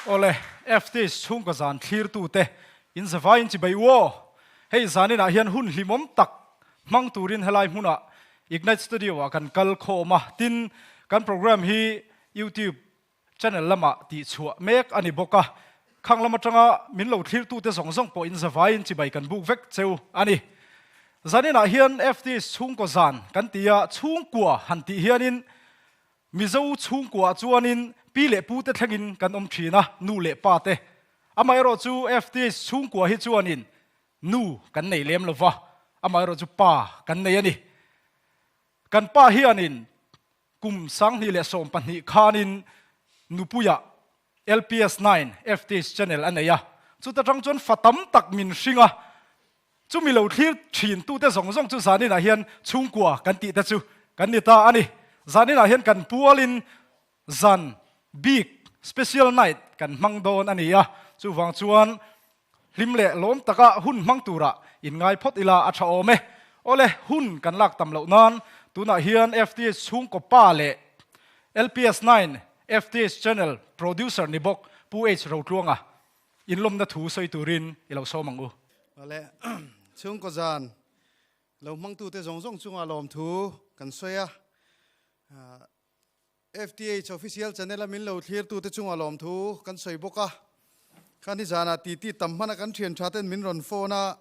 Awle, FTH chhungkaw zan thlirtute in zavaiin chi bei u aw. Hei zaninah hian hun hlimawm tak hmang turin helai hmunah Ignite Studio ah kan kal khawm a, tin kan program hi YouTube channel lamah tihchhuah mek a ni bawk a, khang lam atanga min lo thlirtute zawng zawng pawh in zavaiin chibai kan buk vek cheu a ni. Zaninah hian FTH chhungkaw zan kan ti a, chhungkua han tih hianin Mizo chhungkuaah chuanin pi leh pute thlengin kan awm thin a, nu leh pa te. Amaherawhchu FTH chhungkua hi chuanin nu kan nei lem lo va, amaherawhchu pa kan nei a ni. Kan pa hianin kum 2012 khanin nupuiah LPS 9 FTH channel a nei a, chuta tang chuan fa tam tak min hring a, chumi lo thlir thin tute zawng zawng chu zaninah hian chhungkua kan tih te chu kan ni ta a ni. Zaninah hian kan pualin zan bik, special night, kan hmang dawn a ni a, chuvang chuan Hlim leh lawm taka hun hmang turah inngai phawt ila a tha awm e. Awle, hun kan lak tam loh nan tunah hian FTH chhungkaw pa leh LPS 9 FTH channel producer ni bawk Pu H Rotluanga inlawmna thu sawi turin i lo sawm ang u. Awle, chhungkaw zan lo hmangtute zawng zawng chunga lawmthu kan sawi a. FTH Official Channel a min lo thlirtute chunga lawmthu kan sawi bawk a. Kha nizanah titi tam hmana kan thian tha ten min rawn phone a,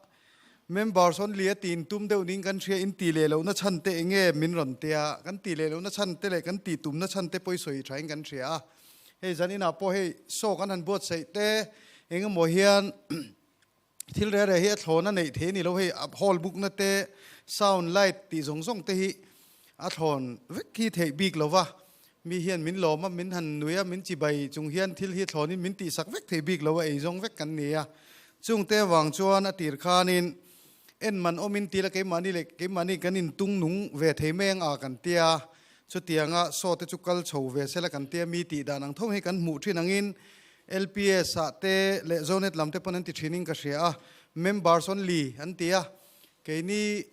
members only a tin tum deuh ning kan hria in ti leh lohna chhan te enge min rawn tia, kan ti leh lohna chhan te leh kan tih tumna chhan te pawh i sawi thain kan hria a. Hei zaninah pawh hei saw kan han buatsaih te engemaw hian thil reh reh hi a thlawn a neih thei a ni lo hei a hall book na te sound light tih zawng zawng te hi a thlawn vek hi theih bik lo va mi hian min lawm a min han nui a min chibai chung hian thil hi thlawn in min tihsak vek thei bik lo a ei zawng vek kan ni a chung te avang chuan a tir khanin en man awmin tila keimahni leh keimahni kan in tung nung ve thei mai ang a kan tia chutianga saw te chu kal chho ve sela kan tia mi tih dan ang tho hi kan hmuh thin angin LPS ah te leh Zonet lam te pawn an ti thin in ka hria a, members only an ti a, keini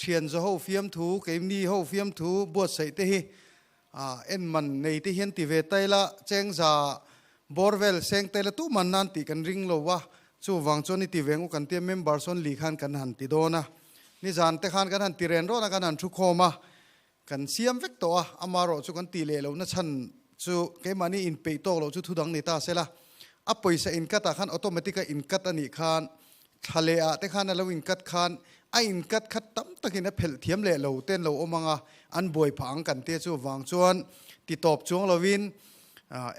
thian za ho fiamthu, keini ho fiamthu buatsaih te hi en man nei te hian ti ve ta ila, chengza bawr vel seng ta ila tu man nan tih kan ring lo a, chuvang chuan i ti ve ang u kan tia members only khan kan han ti dawn a, nizan te khan kan han ti ren rawn a kan han thu khawm a, Kan siam vek tawh a, amarawh chu kan tih leh lohna chhan chu keimahni inpeih tawk loh chu thu dang ni ta sela, a pawisa incut ah khan automatic a incut a nih khan thla leh ah te khan a lo incut khan a incut khat tam takin a phelh thiam leh lo te an lo awm ang a, an buai phah ang kan tia chu vang chuan ti tawp chuang lovin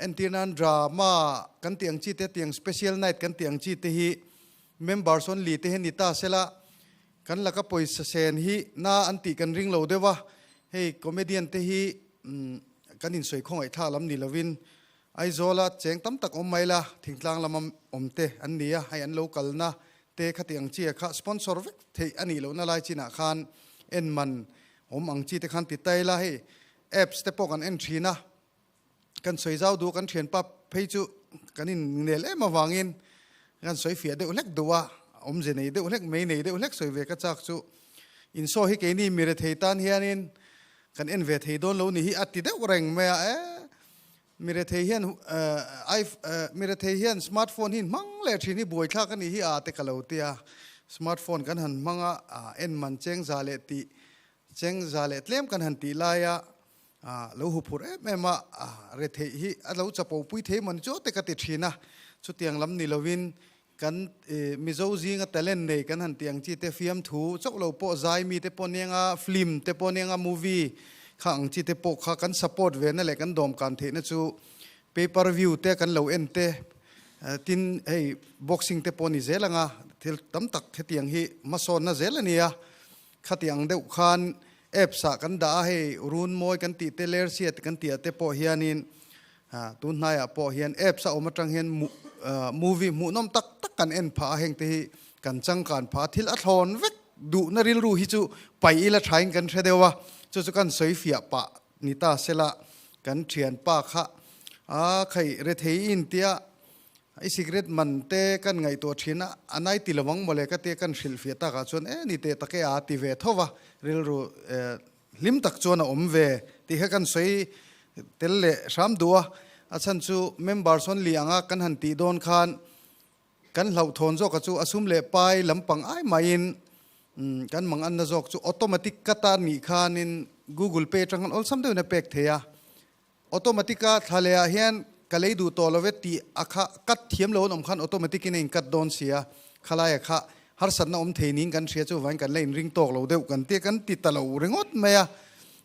entir nan drama kan tih ang chi te tiang special night kan tih ang chi te hi members only te hi ni ta sela. Kan laka pawisa sen hi na an tih kan ring lo deuh a, hei comedian te hi kan insawi khawngaih thlak lam ni lovin Aizawla cheng tam tak awm mai la, thingtlang lama awm te an ni a, hei an lo kalna te khati ang chi kha sponsor vek theih a nih lohna lai chinah khan en man awm ang chi te khan ti tai la, hei apps te pawh kan en thin a, kan sawi zau duh a, kan thianpa phei chu kan innel em avangin kan sawi fiah deuh hlek duh a, awmze nei deuh hlek, mei nei deuh hlek sawi ve ka chak chu insaw hi keini mirethei tan hianin kan en ve thei dawn lo ni hi a ti deuh reng mai a, e mirethei hian i mirethei hian smartphone hi hmang leh thin hi buaithlak a nih hi a te ka lo tia, smartphone kan han hmang a, en man cheng za leh tih cheng za leh tlem kan han tih laia Lo hu phur em em a, retheih hi a lo chapo pui thei maw ni chu te ka ti thin a, chutiang lam ni lovin kan Mizo zinga talent nei kan han tih ang chi te fiamthu chauh lo pawh zai mi te pawh nia film te pawh nia movie kha ang chi te pawh kha kan support ve na leh kan dawmkan theihna chu pay per view te kan lo en te tin hei boxing te pawh ni zel anga thil tam tak hetiang hi hmasawnna zel a nia. Khati ang deuh khan apps ah kan dah a, hei run mawi kan tih te, lersia kan tih ah te pawh hianin tun hnaiah pawh hian apps a awm atang hian movie hmuhnawm tak tak kan en phah a, heng te hi kan changkan phah a, thil a thlawn vek duhna rilru hi chu paih ila thain kan hre deuh a, chu chu kan sawi fiah pah ni ta sela kan thianpa kha a khaih rethei in tia I cigarette man te kan ngaihtuah thin a, a nai ti lo ang mawle ka tia kan hrilhfiah takah chuan e ni teh tak e a ti ve tho va, rilru hlim tak chuan a awm ve tih kha kan sawi tel leh hram duh a. A chhan chu members only anga kan han tih dawn khan kan hlauhthawn zawka chu a sum leh pai lampang ai maiin kan mang anna zawk chu automatic ka tan nih khanin Google Pay atang khan awlsam deuhin a pek thei a. Automatic a thla leh ah hian ka lei duh tawh lo e tih a kha cut thiam lo an awm khan automatic in a in cut dawn si a, khalai a kha harsatna awm thei niin kan hria chuvangin kan la in ring tawk lo deuh kan tia kan ti ta lo ringawt mai a.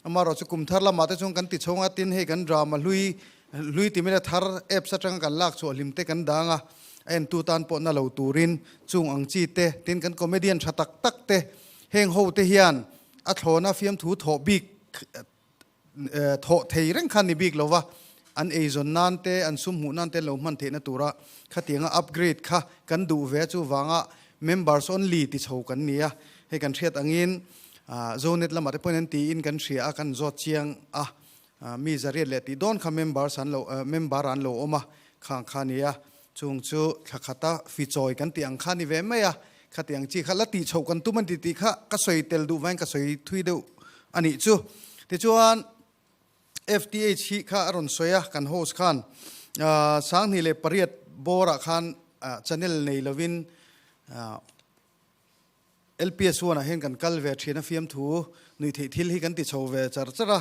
Amaherawh chu kum thar lamah te chuan kan ti chhawng a, tin hei kan drama hlui hlui ti mila thar apps atanga kan lak chhuah hlim te kan dang a, a entu tan pawh na lo turin chung ang chi te, tin kan comedian tha tak tak te heng ho te hian a thlawna fiamthu thawh bik Thawh thei reng kha ni bik lo va, an eizawn nan te, an sum hmuh nan te lo hman theihna tura khatianga upgrade kha kan duh ve a, chuvanga members only ti chho kan ni a. Hei kan hriat angin Zonet lamah te pawhin an tiin kan hria a, kan zawt chiang a, mi zariat leh tih dawn kha members an lo member an lo awm a, khang kha ni a, chung chu thla khata fichawi kan tih ang kha ni ve mai a, khatiang chi kha la tih chhoh kan tum a ni tih kha ka sawi tel duh vangin ka sawi thui deuh a nih chu. Tichuan FTH hi kha a rawn sawi a, kan host khan 2008 bawrah khan channel nei lovin LPS huanah hian kan kal ve thin a, fiamthu nuih theih thil hi kan ti chho ve char char a.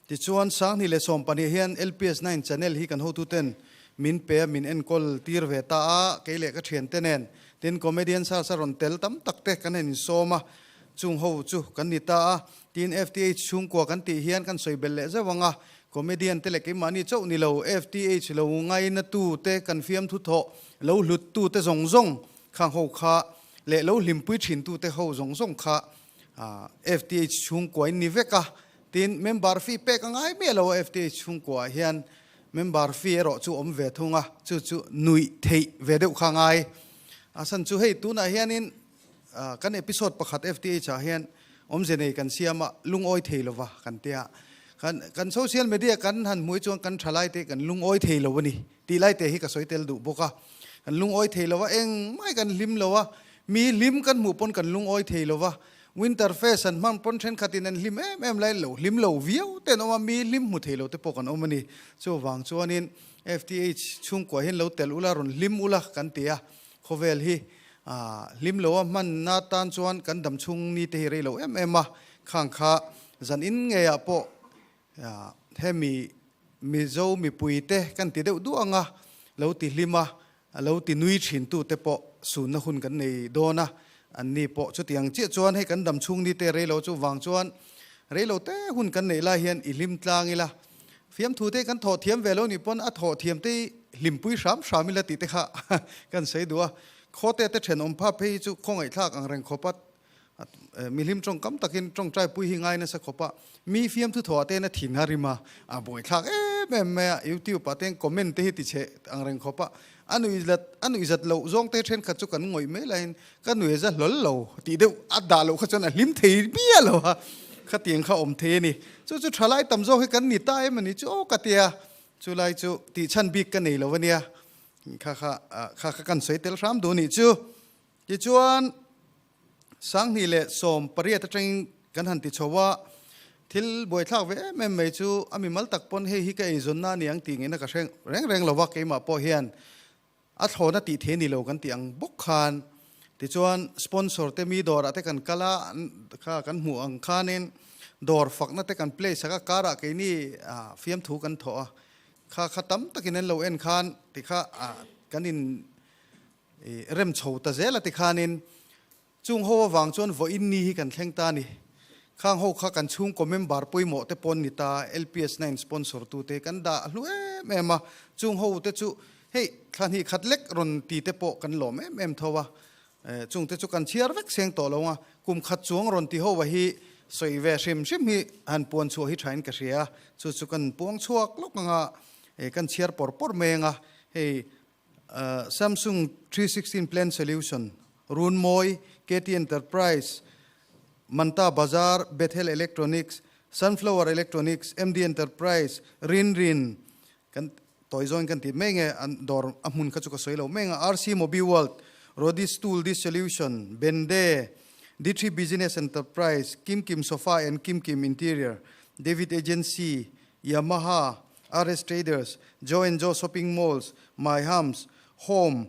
Tichuan 2012 hian LPS 9 channel hi kan hotuten min pe a, min enkawl tir ve ta a, kei leh ka thiante nen. Tin, comedian sars a rawn tel tam tak te kan han insawm a, chung ho chu kan ni ta a. Tin, FTH chhungkua kan tih hian kan sawi belh leh zeuh ang a, comedian te leh keimahni chauh ni lo, FTH lo ngainatu te kan fiamthu thawh lo hluttu te zawng zawng Khang ho kha leh lo hlimpui thintute ho zawng zawng kha FTH chhungkua in ni vek a, tin member fee pek a ngai miah lo a FTH chhungkua ah hian member fee erawh chu awm ve thung a, chu chu nuih theih ve deuh kha ngai. A san chu hei tunah hianin kan episode pakhat FTH ah hian awmze nei kan siam a, lungawi thei lova kan tia. Kan kan social media kan han hmuh hi chuan kan thalai te kan lungawi thei lo a ni tih lai te hi ka sawi tel duh bawk a. Kan lungawi thei lo a, engmai kan hlim lo a, mi hlim kan hmuh pawn kan lungawi thei lo a, Winter Fest an hman pawn thenkhatin an hlim em em lai lo hlim lo viau te an awm a, mi hlim hmu thei lo te pawh kan awm a ni. Chuvang chuanin FTH chhungkua hian lo tel ula, rawn hlim ula kan ti a, khawvel hi hlim lo a hmanna tan chuan kan dam chhung ni te hi rei lo em em a, khang kha zan in ngeiah pawh Hemi Mizo mipuite kan ti deuh duh ang a, lo ti hlim a, lo ti nui thintute pawh sunna hun kan nei dawn a, anni pawh chutiang chiah chuan hei kan dam chhung ni te reilo chu vang chuan reilo te hun kan neih lai hian i hlim tlang ila, fiamthu te kan thawh thiam ve lo nih pawn a thawh thiam te hi hlimpui hram hram ila tih te kha kan sawi duh a, khawte te thenawm pha phei hi chu khawngaihthlak ang reng khawp a Mihlim tawngkam takin tawngtai pui hi ngai nasa khawp a, mi fiamthu thawh ah te hian a thin a rim a, a buaithlak em em mai a, YouTube ah te hian comment te hi ti chhe ang reng khawp a, a nuihzat a nuihzat loh zawng te thenkhat chu kan ngawih mai laiin ka nuihza hlawl lo tih deuh a dah loh kha chuan a hlim thei miah lo a, khatiang kha awm thei a ni. Chu chu thalai tam zawk hi kan ni ta em a ni chu aw ka tia, chulai chu tihchhan bik ka nei lo a nia, kha kha kha kha kan sawi tel hram duh a nih chu. Tichuan, 2018 atangin kan han ti chho a, thil buaithlak ve em em mai chu a mimal tak pawn hei hi ka eizawnna a ni ang tih ngaihna ka hre reng reng lo va, keimah pawh hian a thlawna tih thei a ni lo kan tih ang bawk khan. Tichuan, sponsor te mi dawrah te kan kal a, kha kan hmuh ang khanin dawr fakna te kan play sak a, karah keini fiamthu kan thawh a, kha kha tam takin an lo en khan tikha kan in I rem chho ta zel a tikhanin chung ho avang chuan vawiin ni hi kan thleng ta a ni. Khang ho kha kan chhungkaw member pawimawh te pawn ni ta, LPS 9 sponsor tu te kan dah hlu em em a, chung ho te chu hei thla hnih khat lek rawn ti te pawh kan lawm em em tho a, chung te chu kan chhiar vek seng tawh lo ang a, kum khat chuang rawn ti ho a hi sawi ve hrim hrim hi han puan chhuah hi thain ka hria a, chu chu kan puang chhuak lawk ang a, kan chhiar pawr pawr mai ang a, hei Samsung 316 Plan Solution, Runmawi, KT Enterprise, Manta Bazar, Bethel Electronics, Sunflower Electronics, MD Enterprise, Rin Rin, kan tawi zawngin kan tih mai nge an dawr a hmun kha chu ka sawi lo mai ang a, RC Mobi World, Rodis Tool Dish Solution, Bende, D3 Business Enterprise, Kim Kim Sofa and Kim Kim Interior, David Agency, Yamaha, RS Traders, Jo and Jo Shopping Malls, My Hams, Home,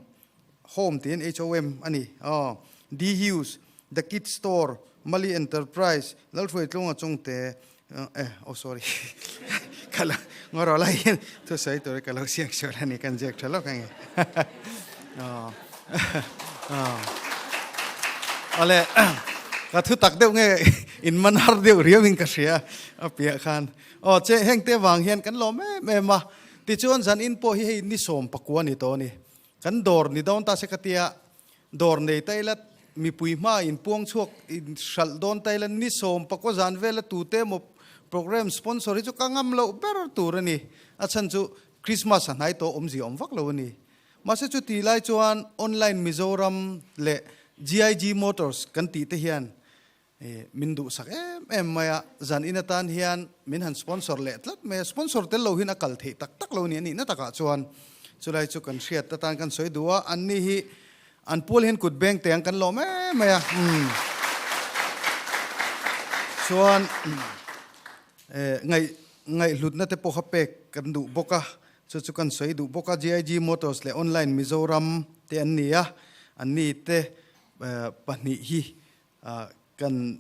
Home tiin HOM a ni, aw, D Hughes, The Kid Store, Mali Enterprise, Lalhruaitlunga Chungte, eh, oh sorry, ka lo ngaw rawh lai hian thusawi tur hi ka lo siak sual a ni, kan ziak tha lawk ange. Aw, aw, awle, ka thu tak deuh nge in man har deuh riau in ka hria a piah khan. Aw che heng te vang hian kan lawm em em a, tichuan zan in pawh hi hei ni sawm pakua ni tawh a ni. Kan dawr ni dawn ta se ka tia, dawr nei ta ila mipui hma in puang chhuak in hralh dawn ta ila ni 11 zan vela tute emaw program sponsor hi chu ka ngam loh ber tur a ni. A chhan chu Christmas a hnai tawh awmzia awm vak lo a ni. Mahse chuti lai chuan online Mizoram leh GIG Motors kan tih te hian Min duhsak em em mai a, zan in atan hian min han sponsor leh tlat mai a, sponsor tel lo hian a kal theih tak tak lo ni a nihna takah chuan chulai chu kan hriat atan kan sawi duh a, anni hi an pual hian kut beng teng kan lawm em mai a, umm chuan ngaih ngaihhlutna te pawh kha pek kan duh bawk a, chu chu kan sawi duh bawk a, GIG Motors leh Online Mizoram te an ni a, anni te pahnih hi Kan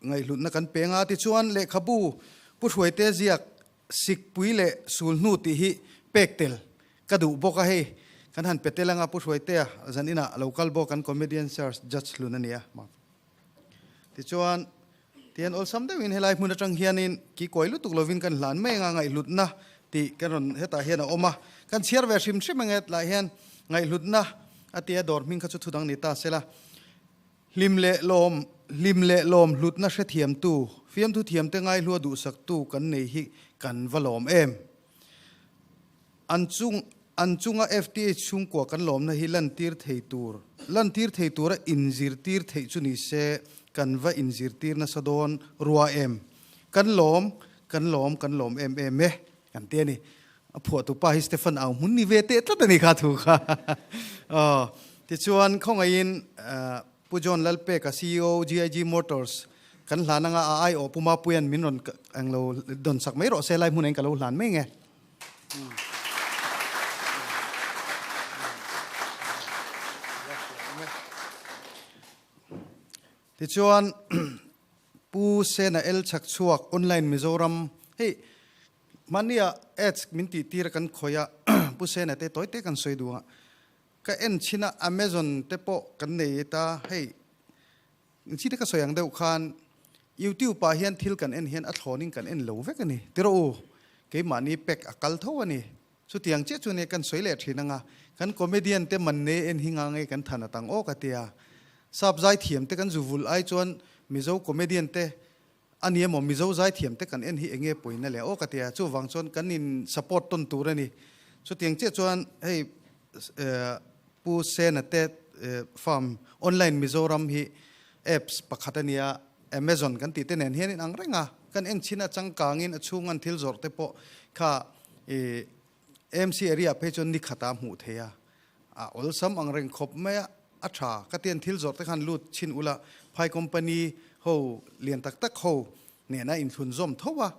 ngaihhlutna kan peng a, tichuan lehkhabu Pu Hruaite ziak Sikpui leh Sulhnu tih hi pek tel ka duh bawk a, hei kan han pe tel anga Pu Hruaitea zan inah lo kal bawk kan comedian search judge hlun a ni a. Tichuan tian awlsam deuhin helai hmun atang hianin ki kawi lutuk lovin kan hlan mai anga ngaihhlutna tih kan rawn hetah hian a awm a, kan chhiar ve hrim hrim ange tlaiah hian ngaihhlutna a tia dawr hming kha chu thudang ni ta sela. Hlim leh lawm, hlim leh lawm hlutna hrethiamtu, fiamthu thiamte ngaihlua duhsaktu kan nei hi kan va lawm em? An chung, an chunga FTH chhungkua kan lawmna hi lantir thei tur, lantir thei tura inzirtir theih chu ni se kan va inzirtir nasa dawn rua em? Kan lawm, kan lawm, kan lawm em em e, kan ti a ni. A phuahtu pa hi Stephen Au hmun ni ve teh tlat a ni kha thu kha. Aw, tichuan khawngaihin Pu John Lalpeka ceo GIG Motors kan hlan anga a aiawh Pu Mapuia'n min rawn englo dawn sak mai rawh se lai hmunah in ka lo hlan mai nge. Tichuan Pu Sena El Chhakchhuak Online Mizoram hei Mahnia ads min tih tir a kan khawih a, Pu Sena te tawi te kan sawi duh a, ka en chhin a Amazon te pawh kan nei ta, hei inchi te ka sawi ang deuh khan YouTube ah hian thil kan en hian a thlawnin kan en lo vek a ni, ti rawh u, keimahni pack a kal tho a ni, chutiang chiah chu nia kan sawi leh thin anga, kan comedian te man nei en hi nga nge kan than atang aw ka tia, sap zaithiam te kan zu vulh ai chuan Mizo comedian te A ni emaw Mizo zaithiam te kan en hi enge pawina le aw ka ti a, chuvang chuan kan in support tawn tur a ni. Chutiang chiah chuan hei Pu Sena te farm online Mizoram hi apps pakhat a nia, Amazon kan tih te nen hian in ang reng a, kan en chhin a changkangin a chhung an thil zawrh te pawh kha i AMC area phei chuan ni khatah a hmuh theih a, a awlsam ang reng khawp mai a, a tha. Ka tian thil zawrh te khan lut chhin ula, phai company ho lian tak tak ho nena inthlun zawm tho a,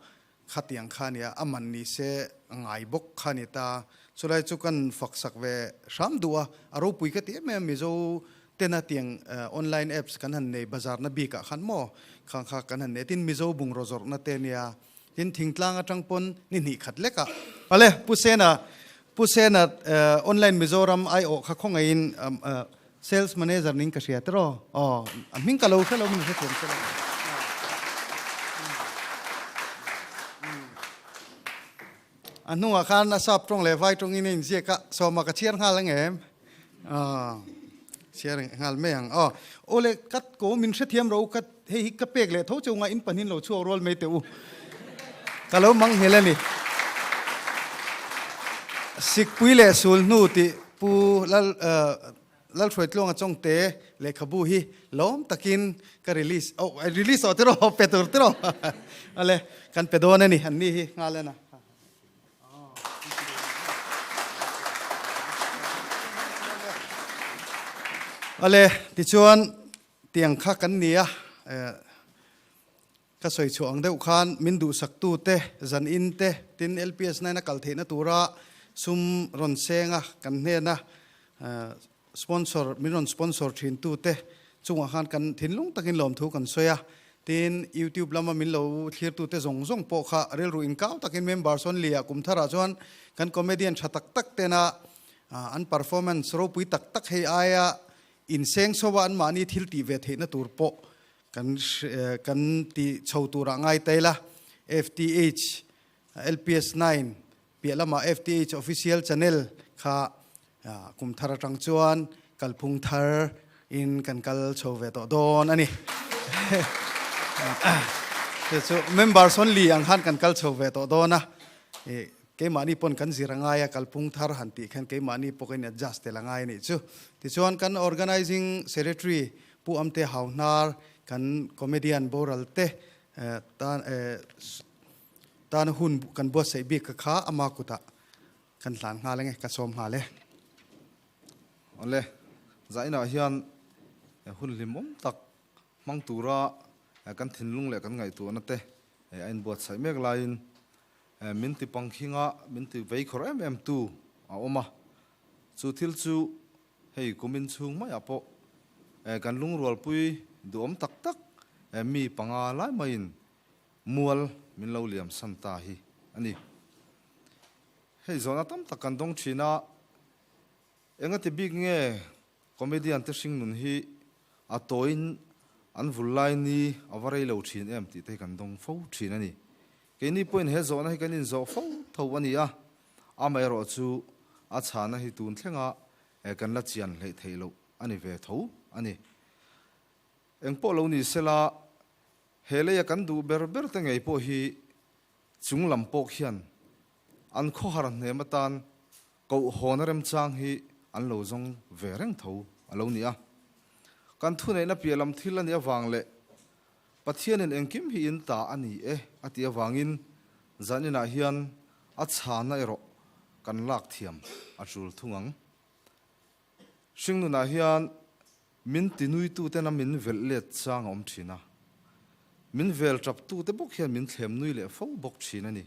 khatiang kha nia, a man ni se ngai bawk kha ni ta. Chulai chu kan fak sak ve hram duh a, a ropui ka ti em em Mizo tena tiang online apps kan han nei bazar na bikah khan maw khang kha kan han nei tin Mizo bungraw zawrhna te nia. Tin thingtlang atang pawn ni hnih khat lek ah. Awle, Pu Sena, Pu Sena online Mizoram aiawh kha khawngaihin sales manager ning ka hria tiraw? Aw, a hming ka lo hre lo min hrethiam se lo. A hnungah khan a sap tawng leh vai tawngin a inziak a, sawma ka chhiar nghal ang em? Aw, chhiar nghal mai ang. Aw, awle ka ko min hrethiam ro ka hei hi ka pek leh tho cheu nga in panin lo chhuak rual mai teh u. Ka lo mang nghel a ni. Sikpui leh sul hnu tih Pu Lal Lalhruaitluanga Chawngte lehkhabu hi lawm takin ka release oh release awh tiraw pe tur tiraw ale kan pe dawn a ni an ni hi nghal en a. Ale tichuan tiang kha kan ni a. Ka sawi chhuah ang deuh khan min duhsaktute, zan in te, tin LPS nine a kal theihna tura sum rawn seng a kan hnena sponsor min rawn sponsor thintute chungah khan kan thinlung takin lawmthu kan sawi a. Tin, YouTube lama min lo thlirtute zawng zawng pawh kha rilru inkau takin member sawn lia kum tharah chuan kan comedian tha tak tak tena an performance ropui tak tak hei aia inseng so a anmahni thil tih ve theihna tur pawh kan kan ti chho turah ngai ta ila. FTH LPS 9 piah lamah FTH official channel kha kum thar atang chuan kalphung thar in kan kal chho ve tawh dawn a ni. Chu chu member sawn li ang khan kan kal chho ve tawh dawn a. Keimahni pawn kan zir a ngai a, kalphung thar han tih khan keimahni pawh ka in adjust tel a ngai a nih chu. Tichuan kan organizing secretary Pu Amte Hauhnar kan comedian boral te tan tana hun kan buatsaih bik ka kha ama kutah kan hlan nghal ange, ka sawm nghal e. Awle, zainah hian hun hlimawm tak hmang tura kan thinlung leh kan ngaihtuahna te a inbuatsaih mek laiin min ti pangkhinga min ti vei khawr em em tu a awm a, chu thil chu Hei kumin chhung maiah pawh kan lungrualpui duhawm tak tak mi panga lai maiin mual min lo liam san ta hi a ni. Hei zawhna tam tak kan dawng thin a, engati bik nge comedian te hringnun hi a tawiin an vul lai ni a va rei lo thin em tih te hi kan dawng fo thin a ni. Keini pawhin he zawhna hi kan inzawh fo tho a ni a, Amaherawh chu a chhana hi tun thlenga kan la chian hleih theih loh a ni ve tho a ni. Engpawh lo ni sela, he leia kan duh ber ber te ngei pawh hi chung lam pawh khian an khawhar hnem atan kohhawna remchang hi an lo zawng ve reng tho a lo ni a. Kan thuneihna piah lam thil a nih avang leh Pathianin engkim hi in ta a ni e a tih avangin zaninah hian a chhana erawh kan lak thiam a tul thung ang. Hringnunah hian min tinuitutena min velh let chang a awm thin a, min vel taptute bawk hian min thlem nui leh fo bawk thin a ni.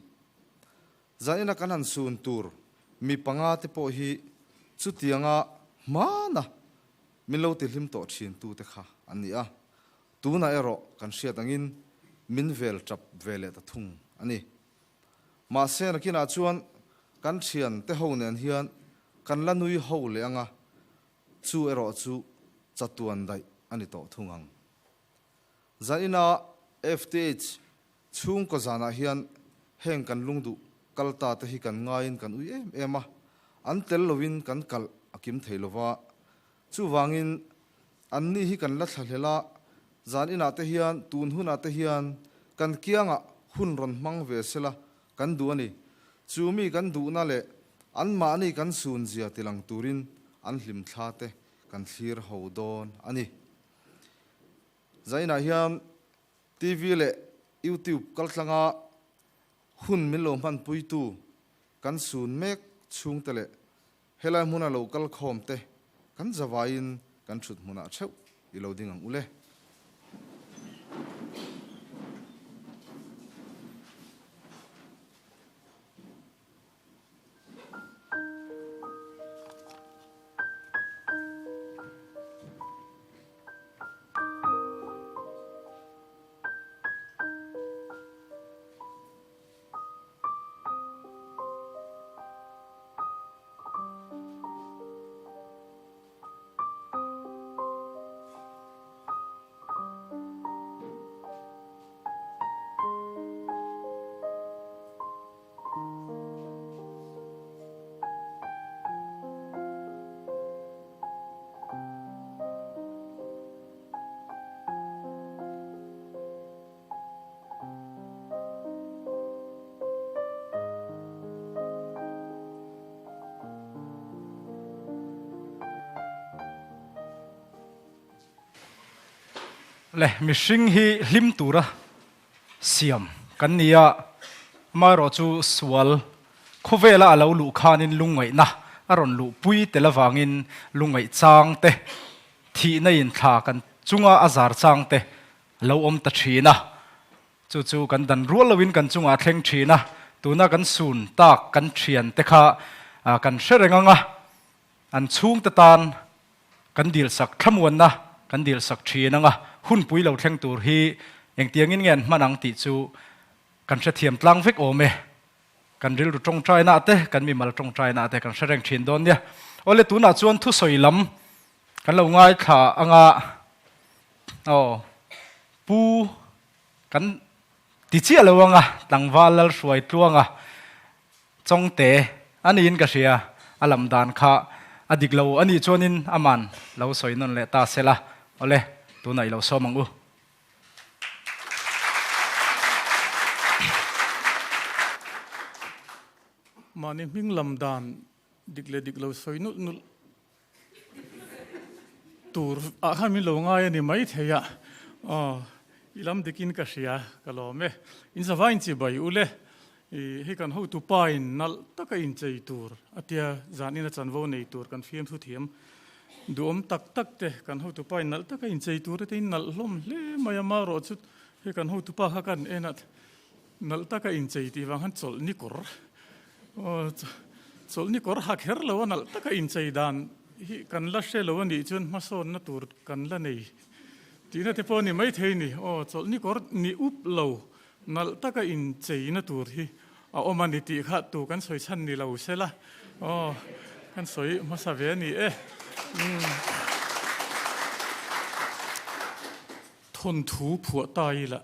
Zanina kan han sun tur mi panga te pawh hi chutianga hmana min lo tihlim tawh thintute kha an ni a. Tunah erawh kan hriat angin min vel tap ve leh ta thung a ni. Mahse nakinah chuan kan thian te ho nen hian kan la nui ho leh anga, chu erawh chu chatuan daih a ni tawh thung ang. Zanina FTH chhungkaw zanah hian heng kan lungduh kal ta te hi kan ngaiin kan ui em em a, an tel loin kan kalh a kim thei lova, Chuvangin, anni hi kan la thlahlel a, zan inah te hian, tun hunah te hian kan kiangah hun rawn hmang ve sela kan duh a ni. Chu mi kan duhna leh anmahni kan sunzia tilang turin an hlimthla te kan thlir ho dawn a ni. Zainah hian TV leh YouTube kaltlanga hun min lo hmanpuitu kan sun mek chhungte leh Helai hmuna lo kal khawm te kan zavaiin kan thut hmunah theuh i lo ding ang u le. Le mihring hi hlim tura siam kan ni a, amaherawh chu sual khawvela a lo luh khanin lungngaihna a rawn luhpui tel avangin lungngaih chang te, thihna inthla kan chunga a zar chang te lo awm ta thin a. Chu chu kan dan rual loin kan chungah a thleng thin a, tuna kan sun tak kan thian te kha kan hre reng ang a, an chhungte tan kan dilsak thlamuanna kan dilsak thin ang a, hunpui lo thleng tur hi engtiangin nge an hman ang tih chu kan hrethiam tlang vek awm e. Kan rilru tawngtaina te, kan mimal tawngtaina te kan hre reng thin dawn nia. Awle tunah chuan thusawi lam kan lo ngaithla anga aw pu kan ti chiah lo anga tlangval lal hruai tluanga chawngte a niin ka hria a lam dan kha a dik lo a nih chuanin aman lo sawi nawn leh ta sela awle tunah i lo sawm ang u. Mahni hming lam dan dik leh dik lo sawi nulh nulh tur ah khan min lo ngai a ni maithei a, aw i lam dikin ka hria ka lawm e. In zavai in chibai u le, i hei kan hotu pa in nalh taka inchei tur a tia zanin a chanvo nei tur kan fiamthu thiam duhawm tak tak te kan hotu pa in nalh taka inchei tur te in nalh hlawm hle mai a, marawh chu hei kan hotu pa kha kan en a nalh taka inchei tih vang khan chawlh ni kawr Aw, chawlhni kawr ha kher lo a nalh taka inchei dan hi kan la hre lo a nih chuan hmasawnna tur kan la nei tihna te pawh a ni maithei ni. Aw, chawlhni kawr ni up lo nalh taka incheina tur hi a awm a ni tih kha tu kan sawi chhan ni lo se la. Aw, kan sawi hmasa ve a ni e. Thawnthu phuah ta ila.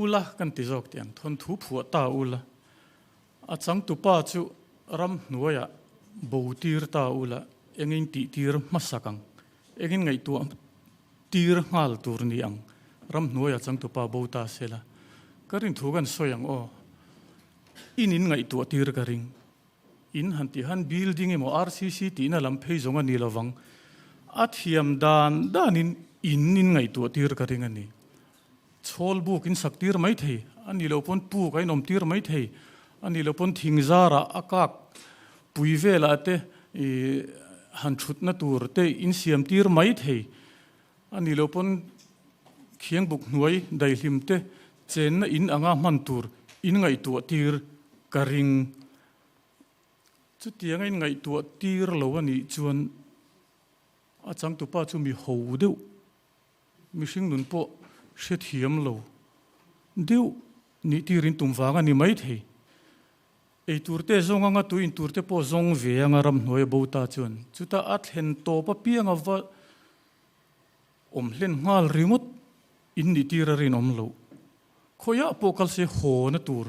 Ula kan ti zawk tih ang thawnthu phuah ta ula, a changtupa chu ramhnuaiah bo tir ta ula, engin tih tir hmasak ang, engin ngaihtuah tir nghal tur ni ang, ramhnuaiah changtupa bo ta sela, ka rinthu kan sawi ang aw, in in ngaihtuah tir ka ring, in han tih han building emaw RCC tihna lam phei zawng a ni lovang, a thiam dan danin in in ngaihtuah tir ka ring a ni. Chhawl buk in sak tir mai thei, a nih loh pawn puk a inawm tir mai thei, a nih loh pawn thing zarah a kak pui velah te ih han thutna tur te in siam tir mai thei, a nih loh pawn khiang buk hnuai daihlim te chenna in anga hman tur in ngaihtuah tir ka ring. Chutianga in ngaihtuah tir lo a nih chuan a changtupa chu mi ho deuh Mihring nun pawh hrethiam lo deuh nih tirin tum vang a ni maithei. Ei tur te zawng anga tui in tur te pawh zawng ve anga ramhnuai a bo ta chuan chutah a thlen tawp apianga va awm hlen nghal ringawt in nih tir a rinawm loh. Khawiah pawh kal se haw na tur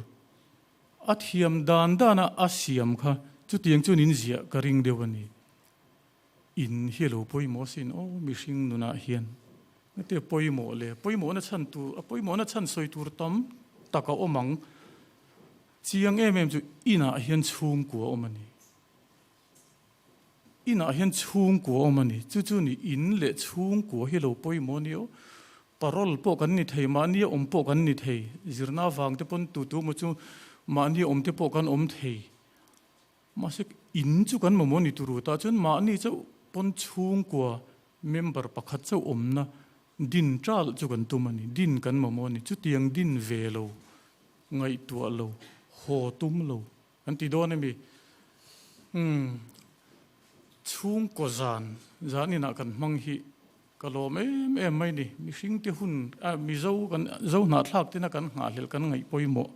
a thiam dan dana a siam kha chutiang chuan in ziah ka ring deuh a ni. In hi a lo pawimawh asin aw mihring nunah hian engte pawimawh le pawimawhna chhan tur a pawimawhna chhan sawi tur tam tak a awm ang chiang em em chu inah hian chhungkua a awm a ni inah hian chhungkua a awm a ni chu chu ni in leh chhungkua hi a lo pawimawh a ni aw parole pawh kan ni thei mahni a awm pawh kan ni thei zirna avang te pawn tu tu emaw chu mahni a awm te pawh kan awm thei. Mahse, in chu kan mamawh ni turu tah chuan mahni chauh pawn chhungkua member pakhat chauh awmna din ṭalh chu kan tum a ni. Din kan mamawh a ni. Chutiang din ve lo, ngaihtuah lo, haw tum lo kan ti dawn a mi? Umm, chhungkaw zan, zan inah kan hmang hi ka lawm em em mai ni. Mihringte hun, Mizo kan, Zo hnahthlak tena kan nghahhlelh kan ngaih pawimawh.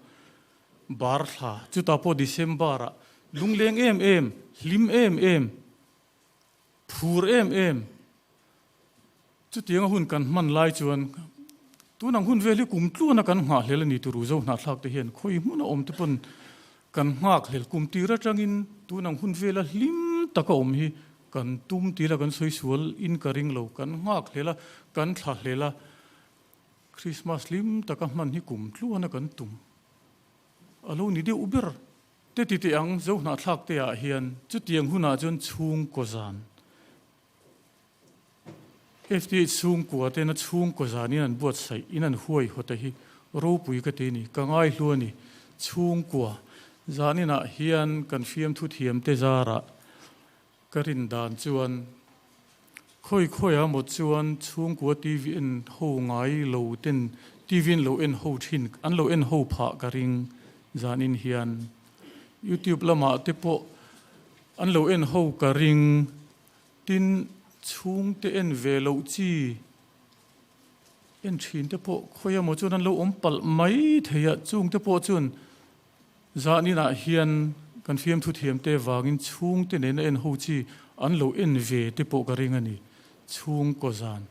Bar thla, chutah pawh December ah lungleng em em, hlim em em, phur em em, chutianga hun kan hman lai chuan tunang hun vel hi kum tluana kan nghahhlel a ni turu zo hnahthlak te hian khawi hmuna awm te pawn kan nghakhlel kum tir atangin tunang hun vela hlim taka awm hi kan tum tila kan sawi sual in ka ring lo, kan nghakhlel a, kan thlahlel a. Krismas hlim taka hman hi kum tluana kan tum a lo ni deuh ber te ti teh ang zo hnahthlak te ah hian chutiang hunah chuan chhungkaw zan FTH chhungkua tena chhungkaw zan in an buatsaih in an huai haw te hi ropui ka ti ni ka ngaihlu a ni chhungkua zan inah hian kan fiamthu thiam te zarah Ka rin dan chuan khawi khawiah maw chuan chhungkua TV en ho ngai lo ten TV an lo en ho thin, an lo en ho phah ka ring zanin hian. Youtube lamah te pawh an lo en ho ka ring. Tin, chhungte en ve loh chi en thin te pawh khawi emaw chuan an lo awm palh mai thei a, chungte pawh chuan Zaninah hian kan fiamthu thiamte vangin chhungte nena en ho chi an lo en ve te pawh ka ring a ni. Chhungkaw zan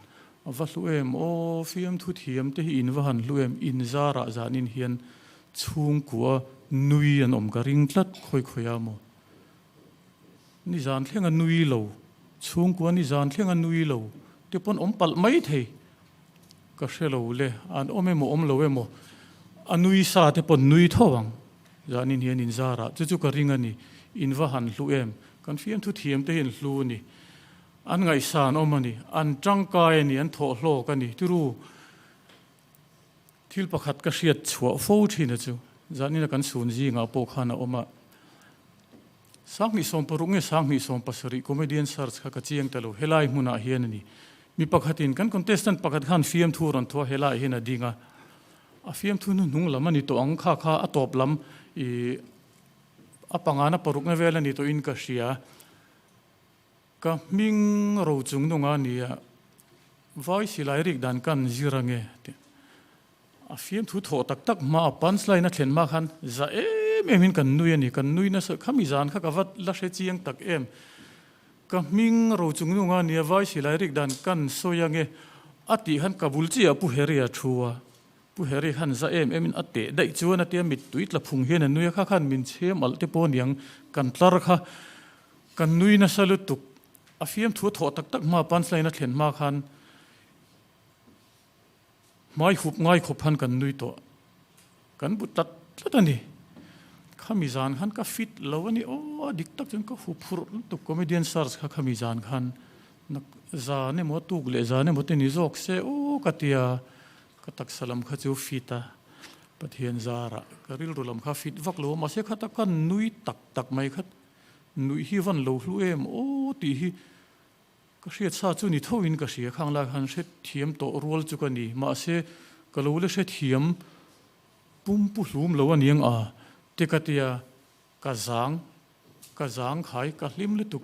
a va hlu em aw, fiamthu thiamte hi in va han hlu em, in zarah zanin hian chhungkua nui an awm ka ring tlat khawi khawi a maw. Nizan thleng a nui lo, chhungkua nizan thleng a nui lo te pawn awm palh mai thei. Ka hre lo le, an awm emaw awm lo emaw, a nui sa te pawn nui tho ang. Zanin hian in zarah chu chu ka ring a ni, in va han hlu em? Kan fiamthu thiam te hi an hlu a ni, an ngaihsan awm a ni, an tangkai a ni, an thawh hlawk a ni. Tiru, thil pakhat ka hriat chhuah fo thin a chu, zanina kan sun zingah pawh khan a awm a, 2016 nge 2017 Comedian Search kha ka chiang ta lo, helai hmunah hian a ni. Mi pakhatin kan contestant pakhat khan fiamthu rawn thuah helaiah hian a ding a, a fiamthu hnuhnung lam a ni tawh ang, kha kha a tawp lam ih a pangana parukna vel a ni tawhin ka hria. Ka hming ro chung nunga a ni a, vai silai rik dan kan zir ange tih. A fiamthu thawh tak tak hma a punch line a thlen hma khan za em em in kan nui a ni, kan nui nasa khami zan kha ka va la hre chiang tak em. Ka hming ro chung nunga nia vai silai rik dan kan sawi ange a tih khan ka bul chiah Pu Harry a thu a, Pu Harry khan za em em in a teh daih chuan a tia mittui tla phung hian a nui a, kha khan min chhem alh te pawh aniang kan tlar kha kan nui nasa lutuk. A fiamthu a thawh tak tak hma punch line a thlen hma khan Hmai hup ngai khawp han kan nui tawh. Kan bu tlat tlat a ni. Khami zan khan ka fit lo a ni. Aw, a dik tak chuan ka hu phurh lutuk comedian search kha khami zan khan nak zan emaw tuk leh zan emaw te ni zawk se aw ka ti a. Ka taksa lam kha chu fit a, Pathian zarah ka rilru lam kha fit vak lo a, mahse khata ka nui tak tak mai kha nuih hi van lo hlu em aw tih hi Ka hriat sa chu ni tho in ka hria, khang lai khan hre thiam tawh rual chu ka ni, mahse ka lo la hre thiam pum pu hlum lo aniang a, te ka tia ka zang, ka zang khai ka hlim lutuk.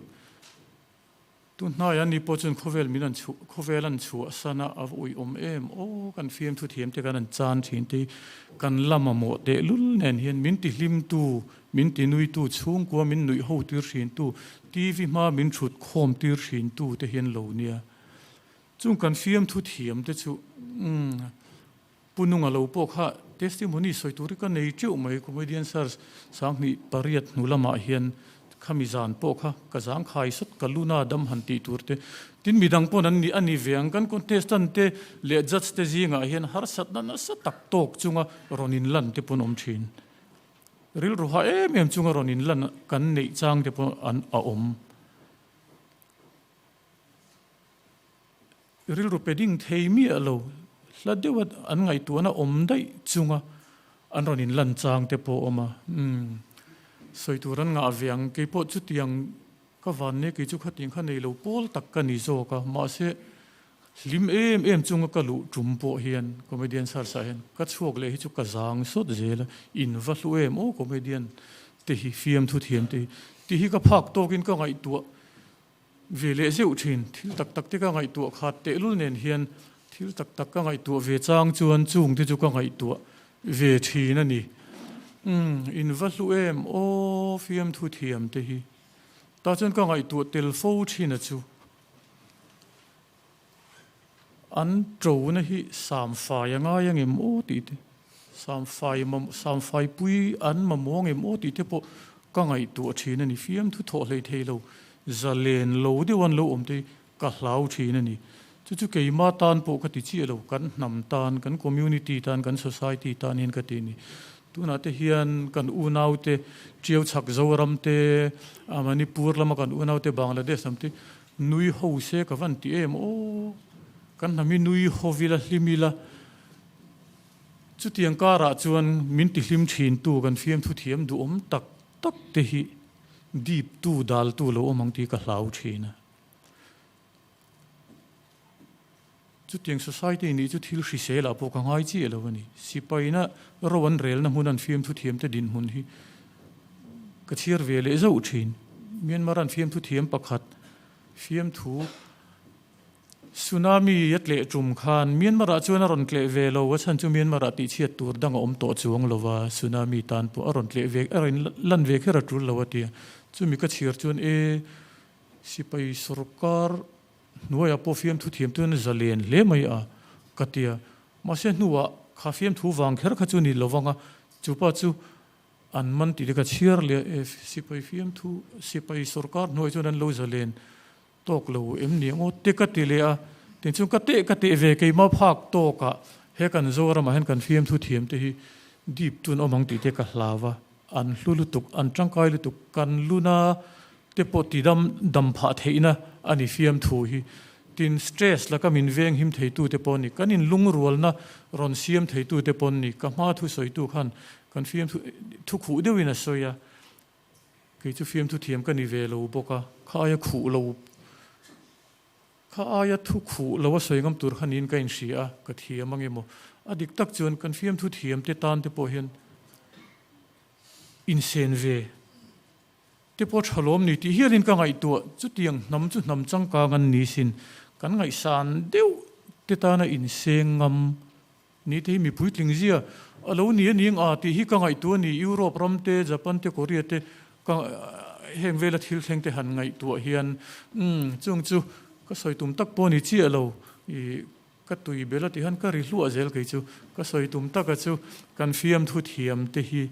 Tu hnaiah ni pawh chuan khawvel min an chhuah, khawvel an chhuah san a, a va ui awm em aw, kan fiamthu thiam te kan an chan thin te hi kan la mamawh tehlul nen hian min ti hlim tu Min tinuitu chhungkua min nuih ho tir hrintu, TV hma min thut khawm tir hrintu te hian lo nia. Chung kan fiamthu thiam te chu umm Pu Nunga lo pawh kha testimony sawi tur hi ka nei teuh mai, Comedian Search 2008 hnu lamah hian khami zan pawh kha ka zangkhai sawt ka luna dam han tih tur te tin midang pawn an ni a ni ve ang kan contestant te leh judge te zingah hian harsatna nasa tak tawk chunga rawn inlan te pawn awm thin. Rilru ha em em chunga rawn inlan kan neih chang te pawh an a awm. Rilru pe ding thei miah lo, hla deuha an ngaihtuahna awm daih chunga an rawn inlan chang te pawh a awm a. Umm, sawi tur an ngah ve ang, kei pawh chutiang ka van nia kei chu khatiang kha nei lo pawl tak ka ni zawk a, mahse Hlim em em chunga ka luh tum pawh hian comedian search ah hian ka chhuak leh hi chu ka zang sawt zel a, in va hlu em aw comedian te hi fiamthu thiam te hi tih hi ka phak tawkin ka ngaihtuah ve leh zeuh thin, thil tak tak te ka ngaihtuah khat tehlul nen hian thil tak tak ka ngaihtuah ve chang chuan chung te chu ka ngaihtuah ve thin a ni. Umm in va hlu em aw fiamthu thiam te hi tah chuan ka ngaihtuah tel fo thin a chu. An ṭona hi samfai a ngai angem aw tih te, samfai samfai pui an mamawh angem aw tih te pawh ka ngaihtuah ṭhin a ni. Fiamthu thawh hlei thei lo, zalen lo deuh an lo awm te hi ka hlau ṭhin a ni. Chu chu keima tan pawh ka ti chiah lo, kan hnam tan, kan community tan, kan society tan hian ka ti a ni. Tunah te hian kan unaute Ṭiau chhak Zoram te, Manipur lama kan unaute Bangladesh lam te Nui ho se ka van ti em aw, kan hnam hi nui ho ila hlim ila, chutiang karah chuan min ti hlim thin tu kan fiamthu thiam duhawm tak tak te hi dip tu dal tu lo awm ang tih ka hlau thin a. Chutiang society nih chu thil hrisel ah pawh ka ngai chiah lo a ni. Sipaina ro an relna hmun an fiamthu thiamte dinhmun hi ka chhiar ve leh zauh thin. Myanmar an fiamthu thiam pakhat fiamthu Tsunami a tleh tum khan Myanmar ah chuan a rawn tleh ve lo, a chhan chu Myanmar ah tihchhiat tur dang a awm tawh chuang lo va, tsunami tan pawh a rawn tleh ve, a rawn lan ve kher a tul lo a ti a. Chumi ka chhiar chuan e, sipai sorkar hnuaiah pawh fiamthu thiam chuan zalen hle mai a ka ti a. Mahse hnuah kha fiamthu vang kher kha chu ni lo vang a, chupa chu an man tih te ka chhiar leh a, e sipai fiamthu, sipai sorkar hnuai chuan an lo zalen Tawk lo em ni ang aw te ka ti leh a, tin chuan ka teh ka teh ve keimah phak tawkah he kan Zoramah hian kan fiamthu thiam te hi deep tun awm ang tih te ka hlau a, an hlu lutuk, an tangkai lutuk, kan luna te pawh ti dam dam phah theihna a ni fiamthu hi. Tin stress laka min veng him theitu te pawh a ni, kan inlungrualna rawn siam theitu te pawh an ni, ka hma thusawitu khan kan fiamthu thu khuh deuhin a sawi a, Kei chu fiamthu thiam ka ni ve lo bawk a, kha aia khuh lo, kha aia thu khuh lo a sawi ngam tur kha niin ka inhria a, ka thiam ang emaw. A dik tak chuan kan fiamthu thiam te tan te pawh hian insen ve te pawh tha lawm ni tih hialin ka ngaihtuah. Chutiang hnam chu hnam changkang an ni sin, kan ngaihsan deuh te tana inseng ngam Ni te hi mi puitling zia a lo ni a ning a tih hi ka ngaihtuah a ni. Europe ram te, Japan te, Korea te ka heng vela thil thleng te han ngaihtuah hian umm chung chu ka sawi tum tak pawh a ni chiah lo. Ih ka tui bel a tih hian ka ri hluah zel kei chu. Ka sawi tum taka chu kan fiamthu thiam te hi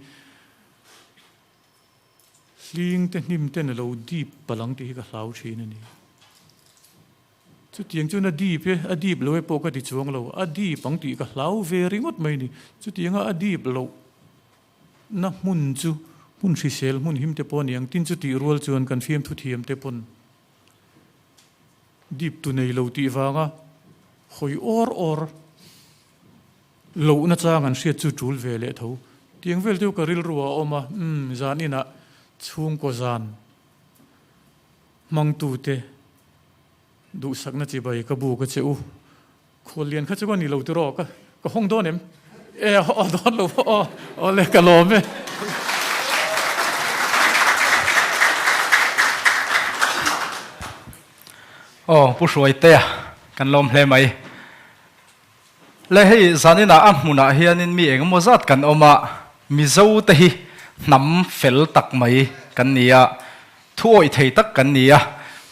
hling te hnim ten a lo dip palh ang tih hi ka hlau thin a ni. Chutiang chuan a dip e, a dip lo e pawh ka ti chuang lo, a dip ang tih ka hlau ve ringawt mai ni. Chutianga a dip loh na hmun chu hmun hrisel, hmun him te pawh a ni ang. Tin chutih rual chuan kan fiamthu thiam te pawn dip tu nei lo tih vanga hawi awr awr lohna chang an hriat chu tul ve leh tho. Tiang vel te chu ka rilru ah a awm a, umm zan inah chhungkaw zan Hmangtute duhsakna chibai ka bu ka che u. Khuallian kha chu ka ni lo tiraw ka ka hawng dawn em? E aw dawn lo aw aw le ka lawm e. Aw Pu Hruaitea kan lawm hle mai. Le hei zaninah a hmunah hianin mi engemaw zat kan awm a, Mizo te hi hnam fel tak mai kan ni a, thu awih thei tak kan ni a.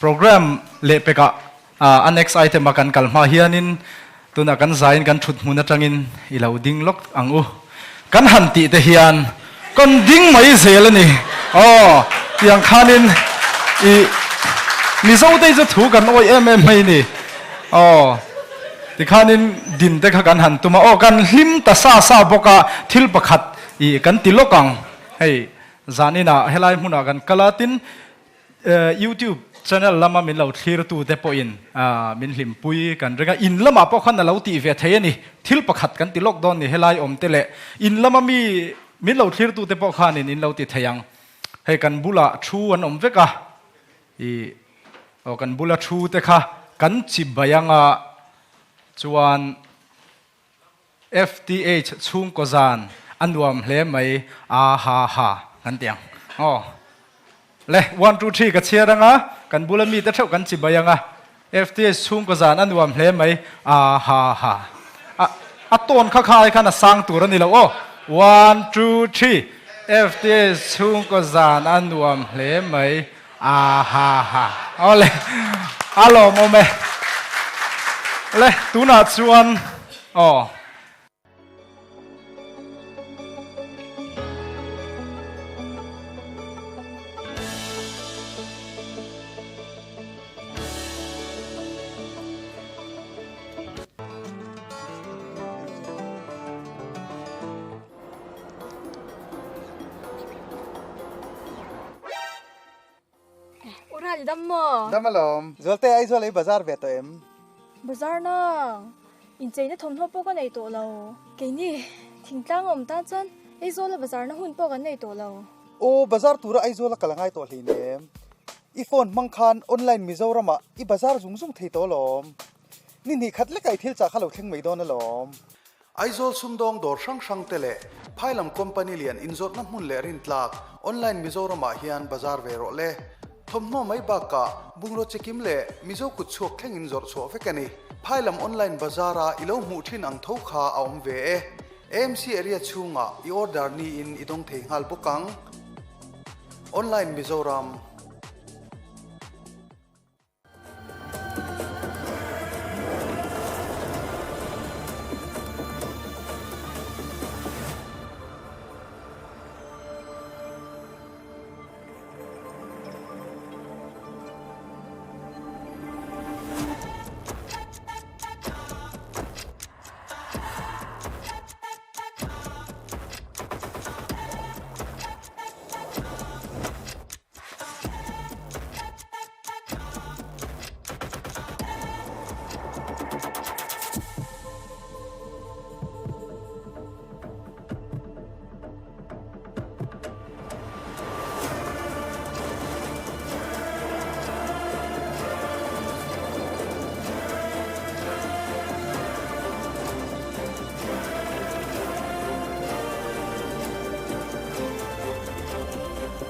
Program lehpekah a next item a kan kal hma hianin tunah kan zaiin kan thut hmun atangin i lo ding lawk ang u. Kan han tih te hian kan ding mai zel a ni. Aw, tiang khanin i Mizo te hi chu thu kan awih em em mai ni. Aw, tikhanin din te kha kan han tum a. Aw, kan hlim ta sa sa bawk a, thil pakhat i kan ti lawk ang. Hei, zaninah helai hmunah kan kal a, tin YouTube channel lama min lo thlirtu te pawhin min hlimpui kan ring a, in lamah pawh khan a lo tih ve thei a ni. Thil pakhat kan ti lawk dawn ni helai awm te leh in lama mi min lo thlirtu te pawh khanin in lo ti thei ang. Hei kan bulah thu an awm vek a, ih aw kan bula thu te kha kan chip bai anga chuan FTH chhungkaw zan a nuam hle mai a ha ha kan ti ang aw. Le one two three ka chhiar anga kan bula mite theuh kan chibai anga FTH chhungkaw zan a nuam hle mai a ha ha a a tawn kha kha ai khan a sang tur a ni lo aw one two three FTH chhungkaw zan a nuam hle mai a ha ha aw le a lawmawm e le tunah chuan Aw. U Rali dam maw? Dam alawm. Zualte Aizawl ei bazar ve tawh em? Bazar nang. Incheina thawmhnaw pawh ka nei tawh lo. Keini thingtlang a awm tan chuan Aizawla bazarna hun pawh kan nei tawh lo. Aw bazar tura Aizawla kal a ngai tawh hleinem. I phone hmang khan online Mizoramah i bazar zung zung thei tawh alawm. Ni hnih khat lekah i thil chah kha lo thleng mai dawn alawm. Aizawl sumdawng dawr hrang hrang te leh phailam company lian inzawrhna hmun leh rintlak online Mizoram ah hian bazar ve rawh le. Thawmhnaw mai bakah bungraw chikim leh Mizo kut chhuak thleng in zawrh chhuah vek a ni. Phailam online bazar a i lo hmuh thin ang tho kha a awm ve e. AMC area chhungah i order niin i dawng thei nghal bawk ang. Online Mizoram.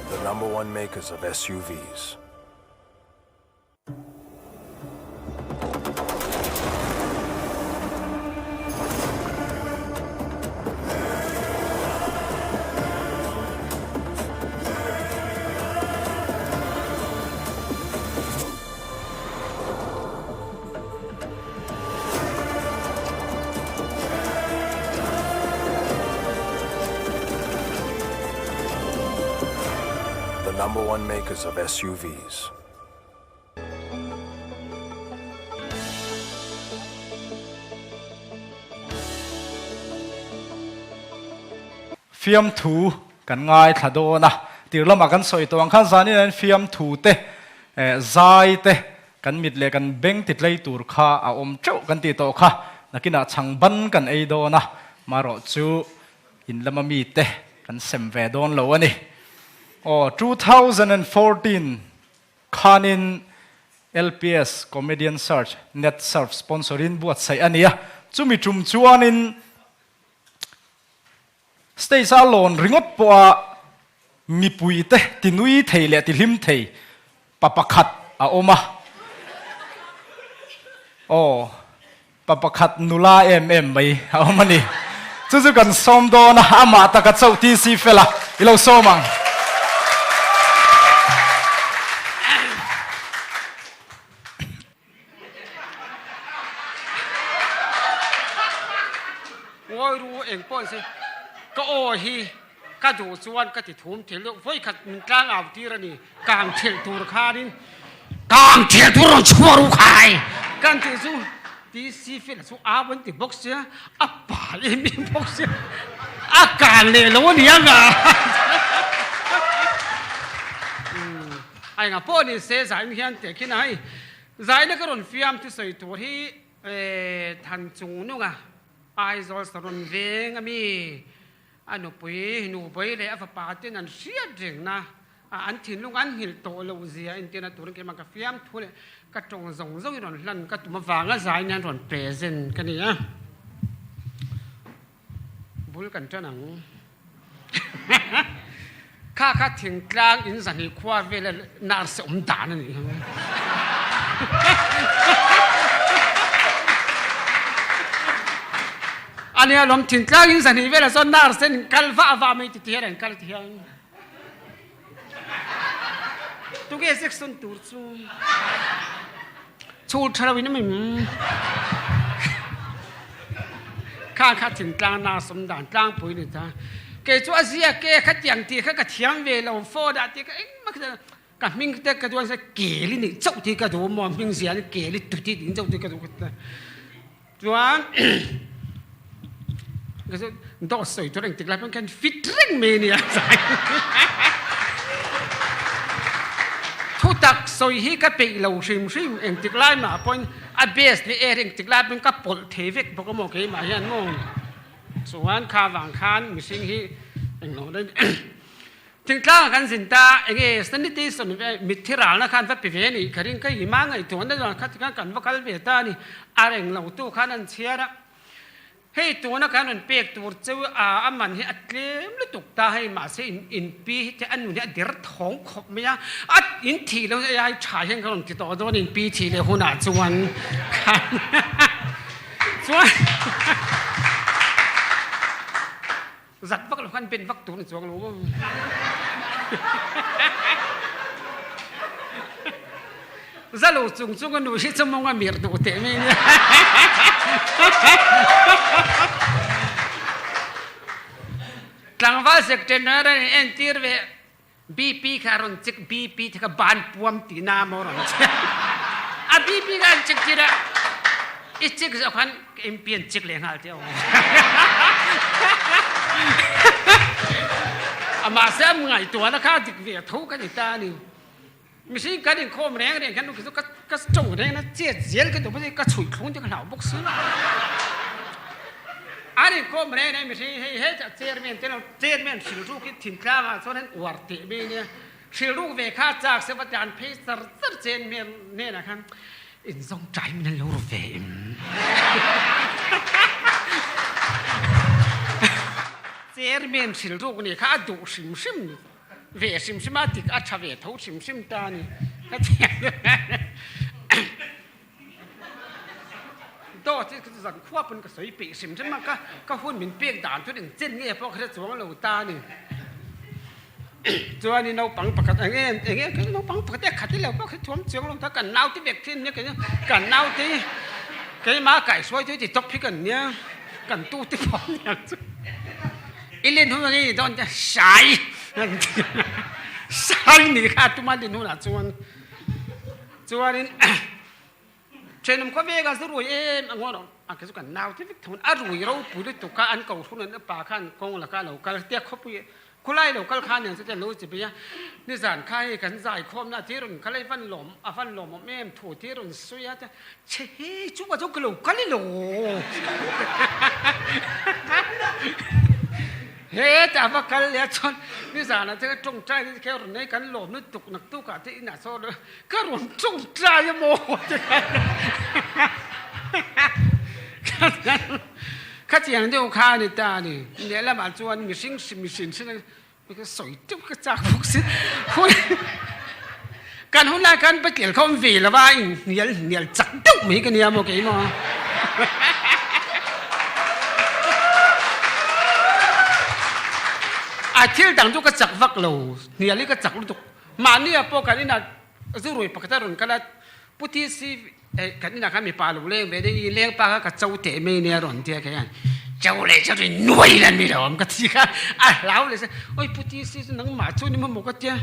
The number one makers of SUVs. The number one makers of SUVs. Fiamthu kan ngaithla dawn a, tir lamah kan sawi tawh ang khan zanin an fiamthu te zai te Kan mit leh kan beng ti tlei tur kha a awm teuh kan tih tawh kha, nakinah chhang ban kan ei dawn a, marawh chu in lama mite kan sem ve dawn lo a ni. Aw, 2014 khanin LPS Comedian Search Netsurf sponsor-in buatsaih a ni a, chumi tum chuanin Stage-a lawn ringawt pawha mipuite tinui thei leh tihlim thei pa pakhat a awm a. Aw, pa pakhat nula em em mai a awm a ni. Chu chu kan sawm dawn a, amah taka chauh TC fela i lo sawm ang. Ngawi ru eng pawh se ka aw hi ka duh chuan ka ti thum thei deuh vawi khat min tlang au tir a ni kang thelh tur khanin kang thelh tur rawn chhuah ru khai kan tih chu TC fela chu au an ti bawk sia a pa em em bawk sia a kan leh lo a ni ang a. A engah pawh ni se zain hian teh khin a hei zaina ka rawn fiam thusawi tur hi Than chung nunga Aizawl Saron veng ami a nupui Nubei leh a fapa ten an hriat rengna a an thinlung an nghilh tawh loh zia entirna turin keimah ka fiam thu leh ka tawng zawng zawng i rawn hlan ka tum avanga zain hian rawn present ka ni a. Bul kan tan ang. Kha kha thingtlang in zahnih khua vela nurse awm dan a nih hi. Ania lawm thingtlang in zahnih vela chuan nurse in kal vah vah mai ti ti hian an kal ti hian. Tuge section tur chu chhul tha lo in a mim. Kha kha thingtlang na sawm dan tlangpui ni ta. Kei chu a zia ke kha tiang ti kha ka thiam ve lo fo dah ti kha engmah kha ka hming te ka duan se keli nih chauh ti ka duh maw hming zia ni keli tuti ding chauh ti ka duh ka Chuan dawt sawi tur engtik lai pawn khan fit reng mai a nia Thutak sawi hi ka peih lo hrim hrim engtik lai mah pawhin a base leh air engtik lai pawn ka pawlh thei vek bawk a maw keimah hian maw. Chuan kha vang khan mihring hi englo daih. Thingtlanga kan zin ta, enge sanitation ve mitthi ralna khan va pe ve nih ka ring ka ima ngaihtuahna chuan khati khan kan va kal ve ta a ni. A reng lo tu khan an chhiar a, hei tuna khan rawn pek tur cheu a a man hi a tlem lutuk ta hei mahse in in pi hi te a nun hi a der thawng khawp mai a, a in thih lo ai tha hian ka rawn ti tawh dawn in pi thih leh hunah chuan khan chuan Zat vak lo khan ben vak tur ni chuang lo maw. Za lo chung chung a nu hi chu mawng a mir duh teh mai nia. Tlangval secretary an entir ve BP kha a rawn chik BP te kha ban puam ti na maw rawn chik. A BP kha an chik tir a i chik zawh khan MP an chik leh nghal te aw. Amah se am ngaihtuahna kha dik ve tho ka ni ta a ni. Mihring kan inkhawm reng reng hian chu ka ka tawng reng na chet zel ka duh bawk ka chhui thlung te ka hlau bawk si. An inkhawm reng reng mihring hei hetah chairman te lo chairman hrilhruk hi thintlang ah chuan an uar teh mai ania. Hrilhruk ve kha chak se va tlan phei char char chen hmel hnenah khan inzawng ṭai min an lo ru ve em. Chairman hrilhruk nih kha a duh hrim hrim. Ve hrim hrim a tik a tha ve tho hrim hrim ta a ni. Ka Dawt hi zan khua pawn ka sawi peih hrim hrim a, ka ka hun min pek dan chu engchen nge pawh ka hre chuang lo ta a ni. Chuanin naupang pakhat eng nge eng nge kha naupang pakhat e khat i lo pawh kha thuam chuang lo ta kan naute vek thin nia kei kan naute keimah kaihhruai chu ti tawp hi kan nia kan tute pawh nia chu. I len hun ani dawn te sai sai ni kha tuma len hunah chuan chuanin thenawm khawvela zu rui em a ngawn a kha chu kan nau te vek thung a rui ropui lutuk kha an ko hrun an pa khan kawng laka a lo kal tia khawpui khulai lo kal kha nen chutia lo chi phei a nizan kha hei kan zai khawmna a thil rawn kal a i van lawm a van lawmawm em thu thil rawn sawi a te Chhe hi chungah chuan ka lo kal i lo. Hetah va kal leh a chuan nizanah te ka tawngtai te kher rawn nei kan lawm lutuk naktukah te inah sawn ka rawn tawngtai a maw Khatiang deuh kha a ni ta a ni. Lehlamah chuan mihring hrim mihring hrim Ka sawi teuh ka chak bawk si. Kan hun lai khan patil kha awm ve lo va, in hnial hnial chak deuh mai ka nia maw keimah. A thil dang chu ka chak vak lo, hnial hi ka chak lutuk. Mahni ah pawh kan inah zu rui pakhat a rawn kal a, Pu TC kan inah khan mipa lo leng ve deuh i leng pa kha ka cho teh mai nia rawn tia kei hian cho leh cho ri nuai lan mi lo awm ka ti kha a hlau leh se oi Pu TC chu nangmah chu ni maw ka tia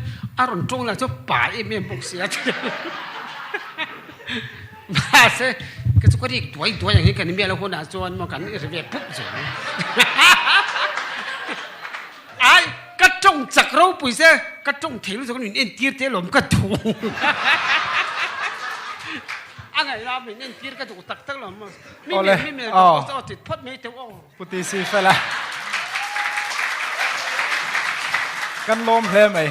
a rawn tawng lah chu pa em em bawk si a ti mahse ka chu ka rik duai duai ang hi kan mial hunah chuan maw kan ri ve pup zel Ai, ka tawng chak ropui se, ka tawng thei lutuk min entir te lawm ka duh. A ngaih min entir ka duh tak tak lo maw. Mi Awle, mi mi aw. ka aw tit phawt mai teuh aw. Pu TC fela. Kan lawm hle mai.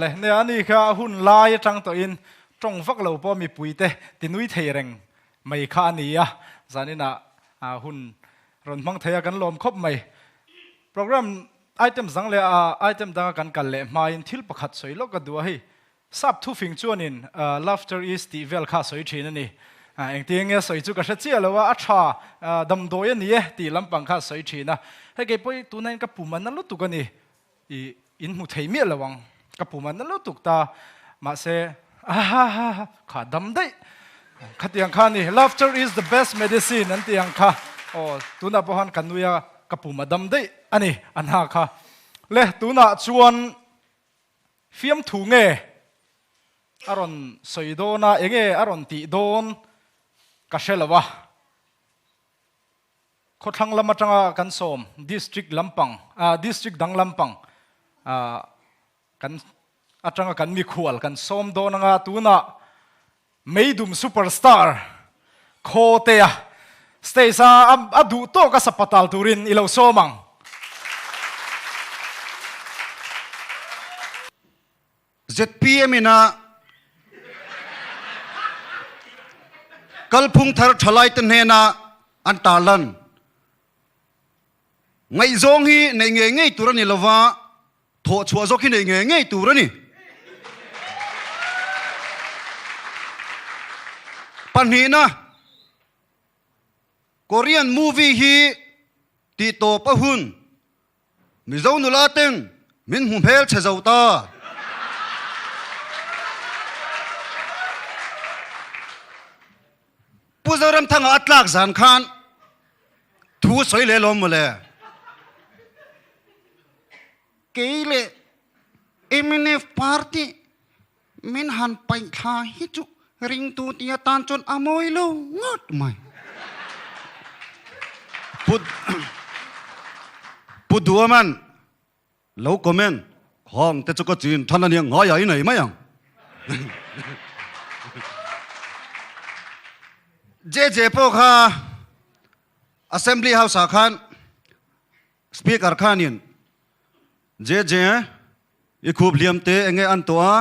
Le, nia ani kha a hun lai atang tawhin tawng vak lo pawh mipui te tinui thei reng mai kha a ni a, zaninah hun rawn hmang thei a kan lawm khawp mai. Program item dang leh a item danga kan kal leh hmain thil pakhat sawi lawk a duh a hei. Sap thufing chuanin laughter is tih vel kha a sawi thin a ni. Engtin nge sawi chu ka hre chiah lo a, a tha damdawi a ni e tih lampang kha a sawi thin a. Hei kei pawh hi tunah hian ka pum a na lutuk a ni. I in hmu thei miah lo ang. Ka pum a na lutuk ta. Mahse, ahahaha, kha dam daih. Khatiang kha a ni. Laughter is the best medicine an tih ang kha. Aw, tunah pawh khan ka nui a, ka pum a dam daih a ni, a hna kha. Le, tunah chuan fiamthu nge a rawn sawi dawn a, enge a rawn tih dawn ka hre lo a. Khawthlang lam atanga kan sawm district lampang, district dang lampang kan atanga kan mikhual kan sawm dawn anga tunah Meidum superstar Khawtea stage a a duh tawk a sapatal turin i lo sawm ang. Zpm ina kalphung thar thalaite hnena an tarlan ngaihzawng hi neih ngei ngei tur a ni lova, thawh chhuah zawk hi neih ngei ngei tur a ni. Pahnihna. Korean movie hi tih tawp a hun. Mizo nula teng min hmu hmel chhe zo ta. Pu Zoramthanga a tlak zan khan thu sawi leh lawm mawle. Kei leh mnf party Min han paih thla hi chu ringtu ti atan chuan a mawi lo ngawt mai. Pu Pu Duaman lo comment khawng te chu ka chin than ania ngai a i nei mai ang. JJ pawh kha Assembly House ah khan Speaker khanin JJ I khup hliam te enge an tuah a?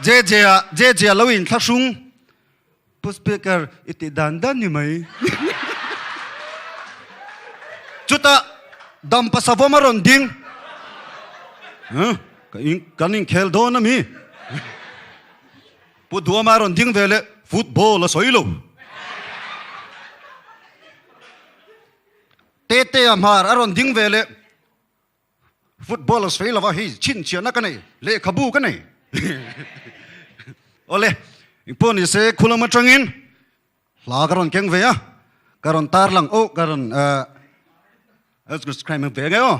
JJ a JJ a lo in thlahrung Pu Speaker i tih dan dan ni mai. Chutah dampa savawm a rawn ding. Huh? Kan inkhel dawn a mi? Pu Duama a rawn ding ve leh football a sawi lo. Tetea hmar a rawn ding ve leh football a sawi lova hei chhinchhiahna ka nei, lehkhabu ka nei. Awle, engpawh ni se khulam atangin hla ka rawn keng ve a, ka rawn tarlang oh ka rawn eh ve nge aw.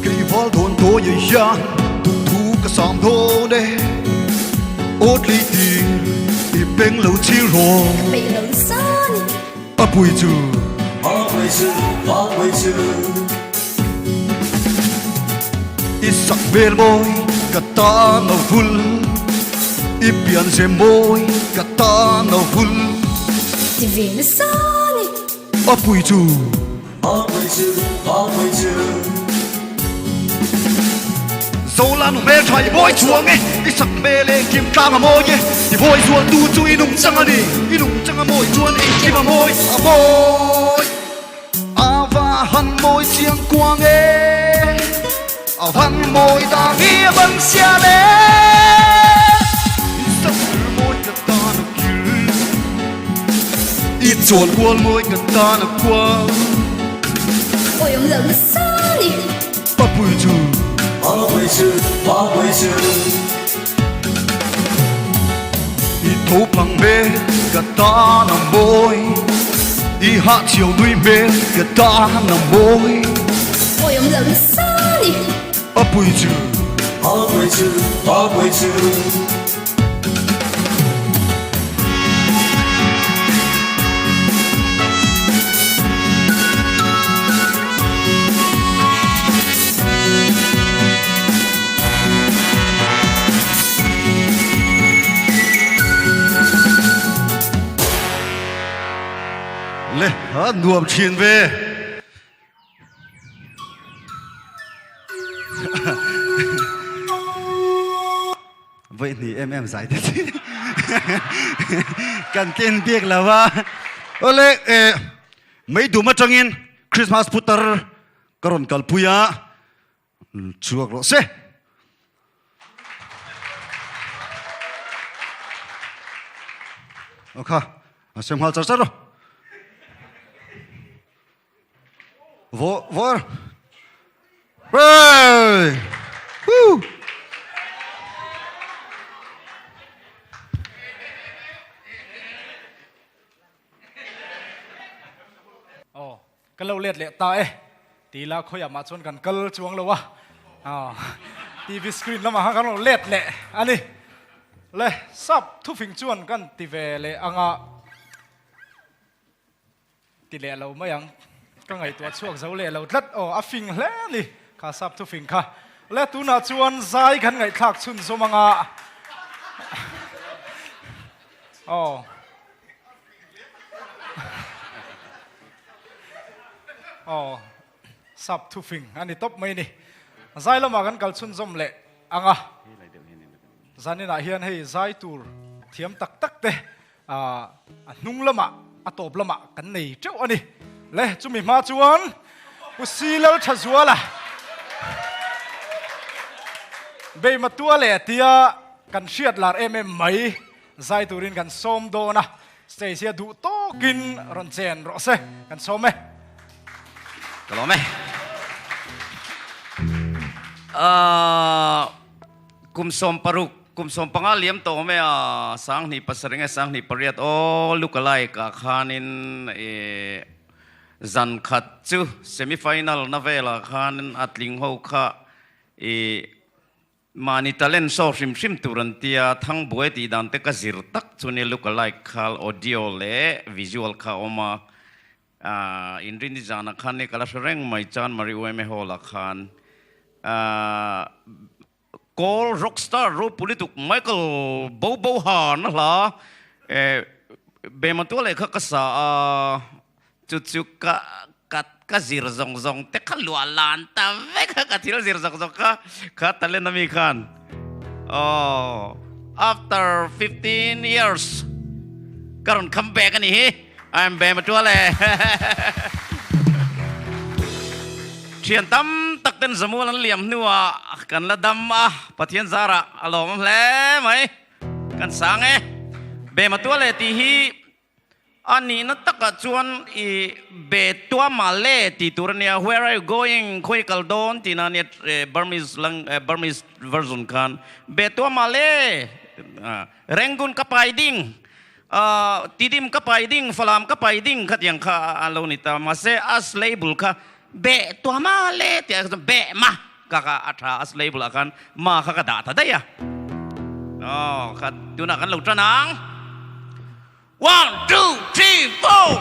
Keival dawn tawi hian duhthu ka sam dawn e, aw tleitir i peng lo chhir rawh. Ka peih lo nasa a ni. A pui chu. A pui chu, a pui chu. I sak hmel mawi ka tan a vul, i pian ze mawi ka tan a vul. Ti ve nasa a ni. A pui chu. A pui chu, a pui chu. Zolan hmel tha i mawi chuang e, i sak hmel e kim tlang a mawi e, i mawi zual tu chu i nung chang a ni, i nung chang a mawi chuan engkim a mawi a mawi. A va han mawi chiang kuang e, a van mawi dang i a van siam e. I sak hmel mawi ka tan a kil, i chawl kual mawi ka tan a kual. Awi awm lo nasa a ni. Papui chu. Papui chu, papui chu. I tho phang hmel ka tan a mawi, i hahchhiau nui hmel ka tan a mawi. Awi awm lo nasa a ni. Papui chu. Papui chu, papui chu. Le a nuam thin ve. Vaihni em em zai te chi kan ken bik lo a. Awle eh mei dum atangin Christmas putar ka rawn kalpui a chhuak rawh se. Aw kha a sem nghal char char rawh. Vawr vawr Hey! Woo! Aw, ka lo let leh ta e. Ti la khawiah mah chuan kan kal chuang lo a. Aw, TV screen lamah khan kan lo let leh a ni. Le, sap thufing chuan kan ti ve leh anga. Ti leh lo mai ang. Ka ngaihtuah chhuak zo leh lo tlat. Aw, a fing hle a ni kha sap thufing kha. Le, tunah chuan zai kan ngaihthlak chhunzawm anga. Aw. Aw, sap thufing a ni tawp mai ni. Zai lamah kan kal chhunzawm leh anga. Zaninah hian hei zai tur thiam tak tak te a hnung lamah a tawp lamah kan nei teuh a ni. Le chumi hma chuan Pu Silal Thazuala Beimatua leh tia kan hriat lar em em mai zai turin kan sawm dawn a, stage hi a duh tawkin rawn chen rawh se kan sawm e. Ka lawm e. Ahh. Kum 16, kum 15 liam tawh awm e a, 27 nge 28 aw look alike ah khanin ih zan khat chu semi final na velah khan a tling ho kha ih mahni talent show hrim hrim tur an tia, Thangbuai tih dan te ka zir tak chu nia look alike kha audio leh visual kha a awm a, ah inrin zanah khan nia ka la hre reng mai Chanmari UMA Hall ah khan. Kawl rockstar ropui lutuk Michael Bobo Han a hla Bematua lehkha ka sa a, chu chu ka ka ka zir zawng zawng te kha luah lan ta vek a, ka thil zir zawng zawng kha kha talent ami khan aw after 15 years ka rawn come back a ni hi. I'm Bematua le. Thian tam tak ten Zamual an liam hnuah kan la dam a, Pathian zarah a lawm hle mai. Kan sang e. Bematua le tih hi a nihna takah chuan i Betua Male tih tur a nia, where are you going, khawi kal dawn tihna a nia Burmese lang Burmese version khan Betua Male, Rangoon ka pai ding. Tidim ka pai ding, Falam ka pai ding kha tiang kha a lo ni ta. Mahse as label kha beh tua ma le tih ah kha chuan beh ma ka kha a tha as label ah khan ma kha ka dah ta daih a. Aw kha tunah kan lo tan ang. One, two, three, four.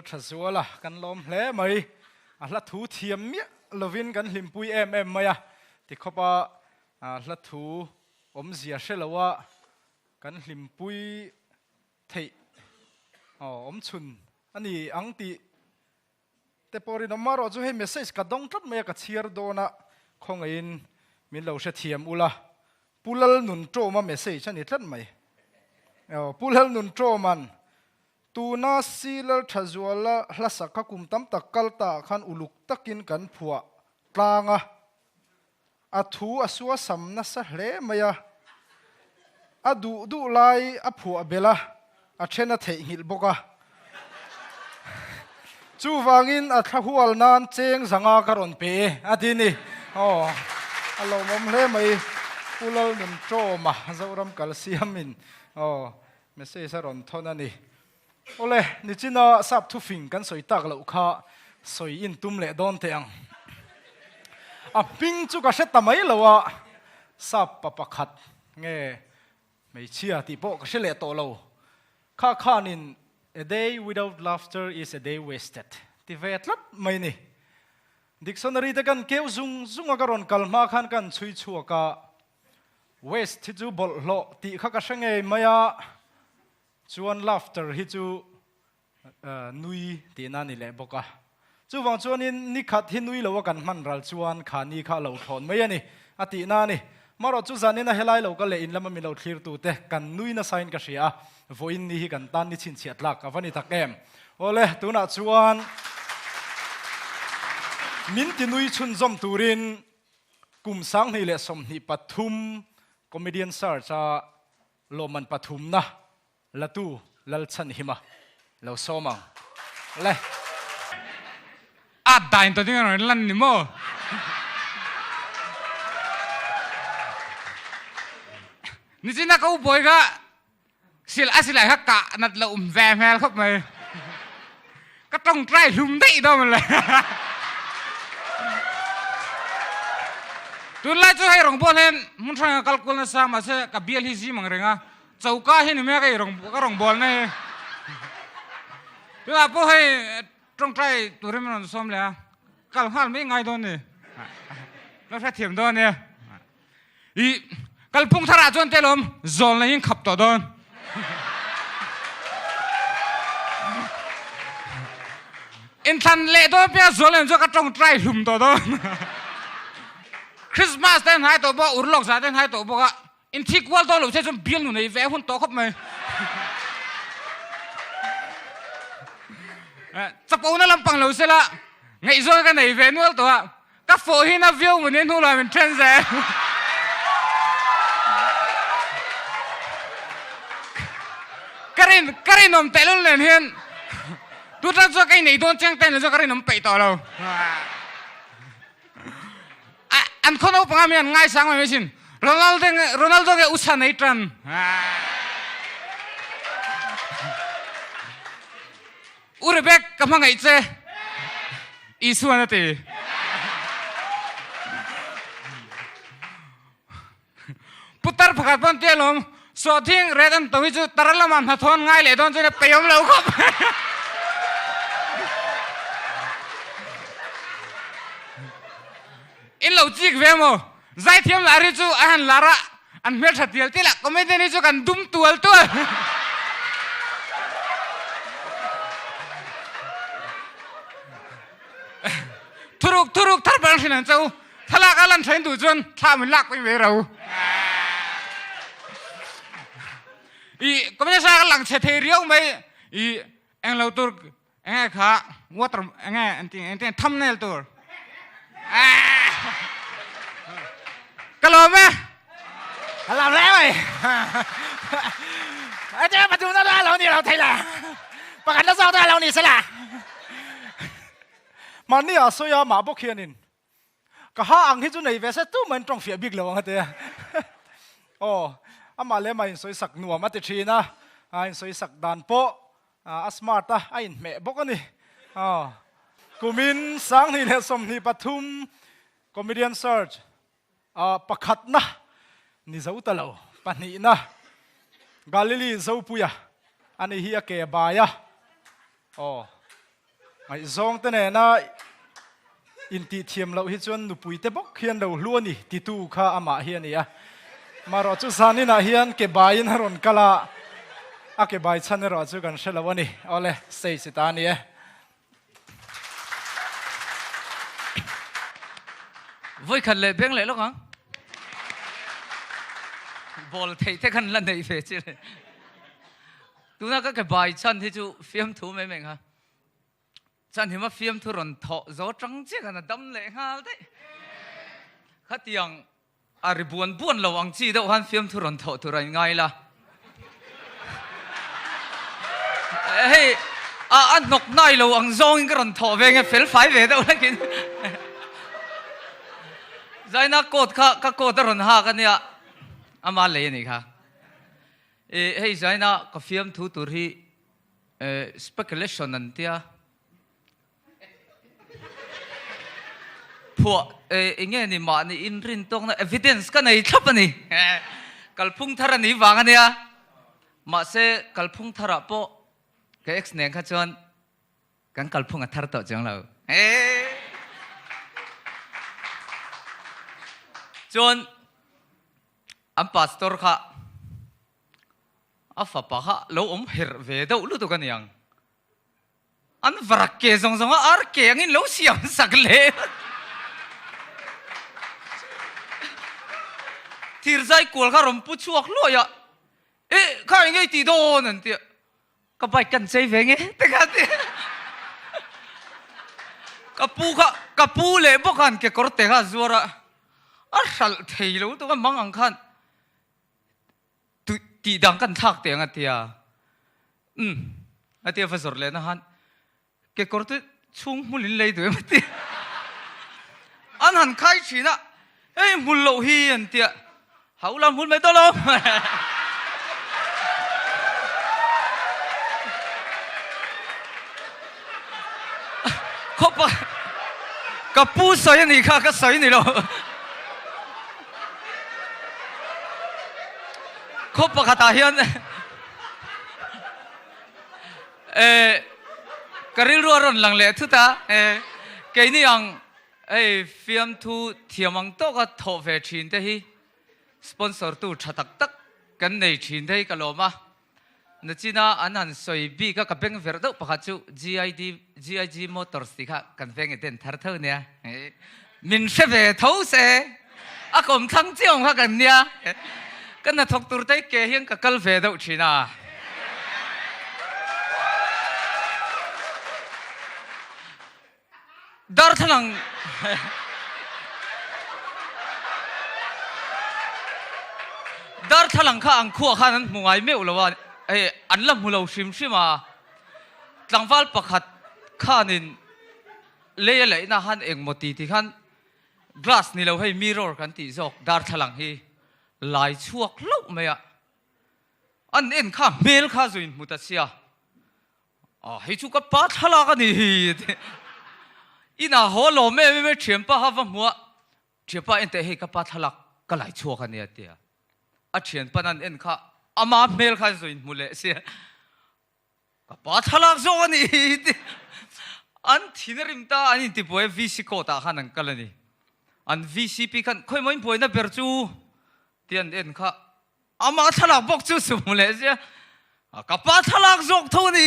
Lalthazuala kan lawm hle mai. A hla thu thiam miah lovin kan hlimpui em em mai a, tikhawpa hla thu awmzia hre loa kan hlimpui theih awmchhun a ni ang tih te pawh rinawm erawh chu hei message ka dawng tlat mai a, ka chhiar dawn a, khawngaihin min lo hrethiam ula, Pu Lalnuntawma message a ni tlat mai. Aw, Pu Lalnuntawma'n tuna Si Lalthazuala hlasak kha kum tam tak kal ta ah khan uluk takin kan phuah tlang a, a thu a suasam nasa hle mai a, a duh duh lai a phuah belh a, a then a theihnghilh bawk a. Chuvangin a thla hual nan cheng zanga ka rawn pe e, a ti ni. Aw, a lawmawm hle mai. Pu Lalnunṭawma Zoram kalsiamin aw message a rawn thawn a ni. Awle, nichina sap thufing kan sawi tak loh kha sawi intum leh dawn teh ang. A hming chu ka hre ta mai lo a, sap pa pakhat nge Hmeichhia tih pawh ka hre leh tawh lo. Kha khanin A day without laughter is a day wasted ti ve tlat mai ni. Dictionary te kan keu zung zung a ka rawn kal hma khan kan chhui chhuak a, waste hi chu bawlhhlawh tih kha ka hre ngei mai a, chuan laughter hi chu Nui tihna a ni leh bawk a. Chuvang chuanin ni khat hi nui loa kan hman ral chuan kha ni kha a lo thlawn mai a ni, a tihna a ni. Marawh chu zanin a helai lo ka leh in lama min lo thlirtute kan nui nasain ka hria a, vawiin ni hi kan tan ni chhinchhiah tlak a va ni tak em. Awle, tunah chuan min ti nui chhunzawm turin kum 2023 Comedian Search-a lawmman pathumna Latu Lalchhanhima lo sawm ang le. A dain ta ding a rawn lan ni maw? Nichina ka upawi kha sil a silai kha kah nat lo um ve hmel khawp mai. Ka tawngtai hlum daih dawn le. Tunlai chu hei rawngbawl hian hmun hrang a kal kual nasa mahse ka bial hi zim ang reng a. Choka hi ni mek a i rawn ka rawn bawl na hi. Tunah pawh hei tawngtai turin min rawn sawm leh a, kal nghal mai ngai dawn ni. Lo hrethiam dawn nia. I kalphung tharah chuan te lawm zawl nei in khap tawh dawn. Inthlan leh dawn piang zawl nei chuan ka tawngtai hlum tawh dawn. Christmas te hnai tawh bawk a, urlawk zah te hnai tawh bawk a, In thi kual dawn lo che chuan bial nu nei ve hun tawh khawp mai. Chapo na lampang lo sela ngaihzawn ka nei ve nual tawh a, ka fawh hi na viau mun in hnu lam in then zel. Ka rin ka rinawm tehlul nen hian tutang chuan ka inei dawn chiang ten chuan ka rinawm peih tawh lo. An khaw naupang ah mi an ngaisang mai mai sin. Ronaldo Ronaldo nge usa nei tan. U Rebek ka hmangaih che. Isuan a ti. Putar pakhat pawn tia lawm sawhthing red an to hi chu tar lamah hnathawh an ngai leh dawn chuan a peiawm lo khawp mai. In lo chik ve maw? Zaithiam lar hi chu a han lar a, an hmeltha tial tial a, comedian hi chu kan dum tual tual. Thuruk thuruk thar ber hrin ang che u. Thlalak a lan thain duh chuan thla min lak pui mai ro. I comedian ka lang chhe thei riau mai i englo tur enge kha water enge an ti eng thumbnail tur. Ka lawm e. Ka lawm hle mai. Ai te pathum na la lo ni lo thei la. Pakhat na zawk ta lo ni se la. Mahni ah sawi a mah bawk hianin ka ha ang hi chu nei ve se tu mah in tawng fiah bik lo ang a ti a. Aw, amah leh amah insawi sak nuam a ti thin a, a insawi sak dan pawh a smart a, a inhmeh bawk a ni. Aw, kumin 2023 Comedian Search ah pakhatna ni zo ta lo, pahnihna Galili Zopuia a ni hi a ke bai a. Aw. Ngaihzawng te nena intih thiam loh hi chuan nupui te bawk hian lo hlu a ni titu kha amah hi a ni a. Marawh chu zaninah hian ke baiin a rawn kal a, a ke bai chhan erawh chu kan hre lo a ni. Awle, stage i ta a ni e. Vawikhat leh beng leh lawk ang. Ball theih te khan la nei ve chi le. Tuna ka ke bai chhan hi chu fiamthu mai mai kha. Chan hima fiamthu rawn thawh zo tang chiah khan a dam leh nghal daih. Khatiang A ri buan buan lo ang chi deuh khan fiamthu rawn thawh tur a inngai la. Hei a a hnawk nai lo ang zawngin ka rawn thawh ve nge fel fai ve deuh lekin. Zaina coat kha ka coat a rawn hak a nia ama lei a nih kha. Hei Zaina ka fiamthu tur hi speculation an tia. Phuah eng nge ni mahni inrin tawkna evidence ka nei thlap a ni. Kalphung thar a nih vang a nia. Mahse kalphung tharah pawh ka ex nen kha chuan kan kalphung a thar tawh chuang lo. Chuan an pastor kha a fapa kha lo awm herh ve deuh lutuk a niang. An varak ke zawng zawng a ar ke angin lo siam sak leh. Thirzai kual kha rawn pu chhuak hluai a, Eh, kha eng ngei tih dawn an ti a, ka bike kan chei ve nge te kha ti. Ka pu kha, ka pu leh bawk khan kekawr te kha a zuar a, a hralh thei lo tuk a mang ang khan. Tih dang kan thlak teh ang a tia. Umm, a tia va zawrh leh na han kekawr te chhung hmul in lei duh em a tia. An han khai thin a, hei hmul loh hi an tia, hau la hmul mai dawn lo. Khawpa ka pu sawi a nih kha ka sawi ni lo. Khaw pakhatah hian eh ka rilru a rawn lang leh thut a, eh keini ang hei fiamthu thiam ang tawka thawh ve thin te hi sponsor tu tha tak tak kan nei thin te hi ka lawm a. Nachina an han sawi bik a ka beng verh deuh pakhat chu GID GIG Motors tih kha kan veng i den thar tho nia. Min hre ve tho se a kawm thlang chiang kha kan nia. Ka hnathawk tur te ke hian ka kal ve deuh thin a. Darthlalang Darthlalang kha ang khuah khan an hmu ngai meuh lo a, hei an la hmu lo hrim hrim a. Tlangval pakhat khanin lei a laihna khan engmaw ti ti khan glass ni lo hei mirror kan tih zawk darthlalang hi lai chhuak hlauh mai a. An en kha hmel kha zuin hmu ta sia. Ah, hei chu ka pa thlalak a ni hi ti. Inah haw lawm em em e thianpa kha va hmu a, thianpa en teh hei ka pa thlalak ka lai chhuak a nia tia. A thianpa nan en kha ama hmel kha zuin hmu leh sia. Ka pa thlalak zawk a ni hi ti. An thin a rim ta an intibuai a VC court ah khan an kal a ni. An VCP khan khawimaw inbuaina ber chu ti an en kha Amah thlalak bawk chu su hmu leh zia. Ka pa thlalak zawk tho ni.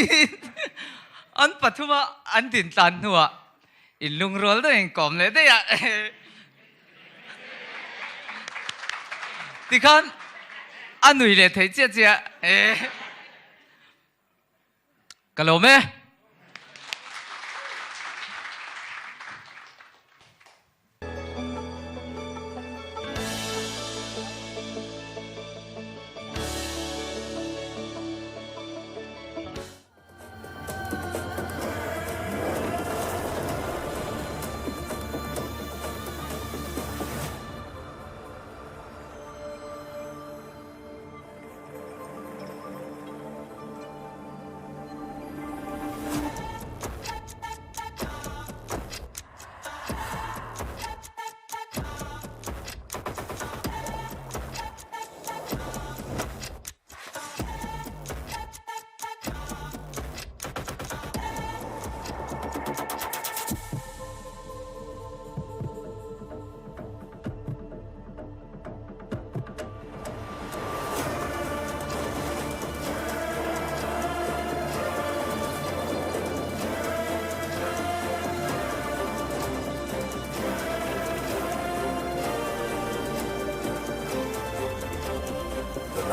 An pathuma an din tlan hnuah in lungrual deuh in kawm leh daih a. Tikhan a nui leh thei chiah chiah. Ka lawm e.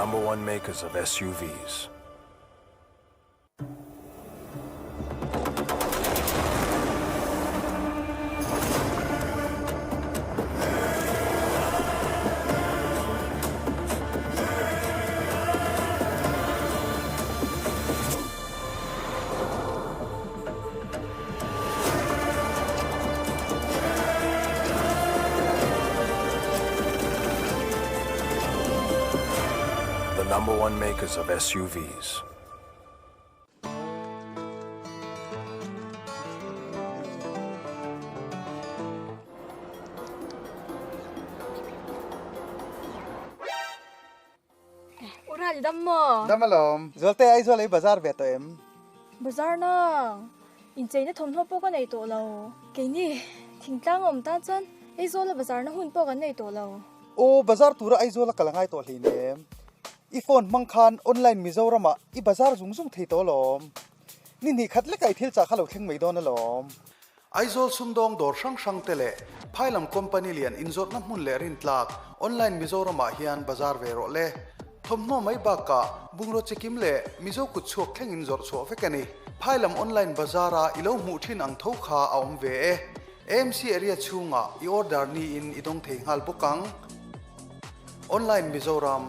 number one makers of SUVs. The number one makers of SUVs. U Rali dam maw? Dam alawm. Zualte Aizawl ei bazar ve tawh em? Bazar nang. Incheina thawmhnaw pawh ka nei tawh lo. Keini thingtlang a awm tan chuan Aizawl a bazar na hun pawh kan nei tawh lo. Aw bazar tura Aizawl a kal a ngai tawh hleinem. I phone hmang khan online Mizoram ah i bazar zung zung thei tawh alawm. Ni hnih khat lek ah i thil chah kha lo thleng mai dawn alawm. Aizawl sumdawng dawr hrang hrang te leh phailam company lian inzawrhna hmun leh rintlak online Mizoram ah hian bazar ve rawh le. Thawmhnaw mai bakah bungraw chikim leh Mizo kut chhuak thleng in zawrh chhuah vek a ni. Phailam online bazar a i lo hmuh thin ang tho kha a awm ve e. AMC area chhungah i order niin i dawng thei nghal bawk ang. Online Mizoram.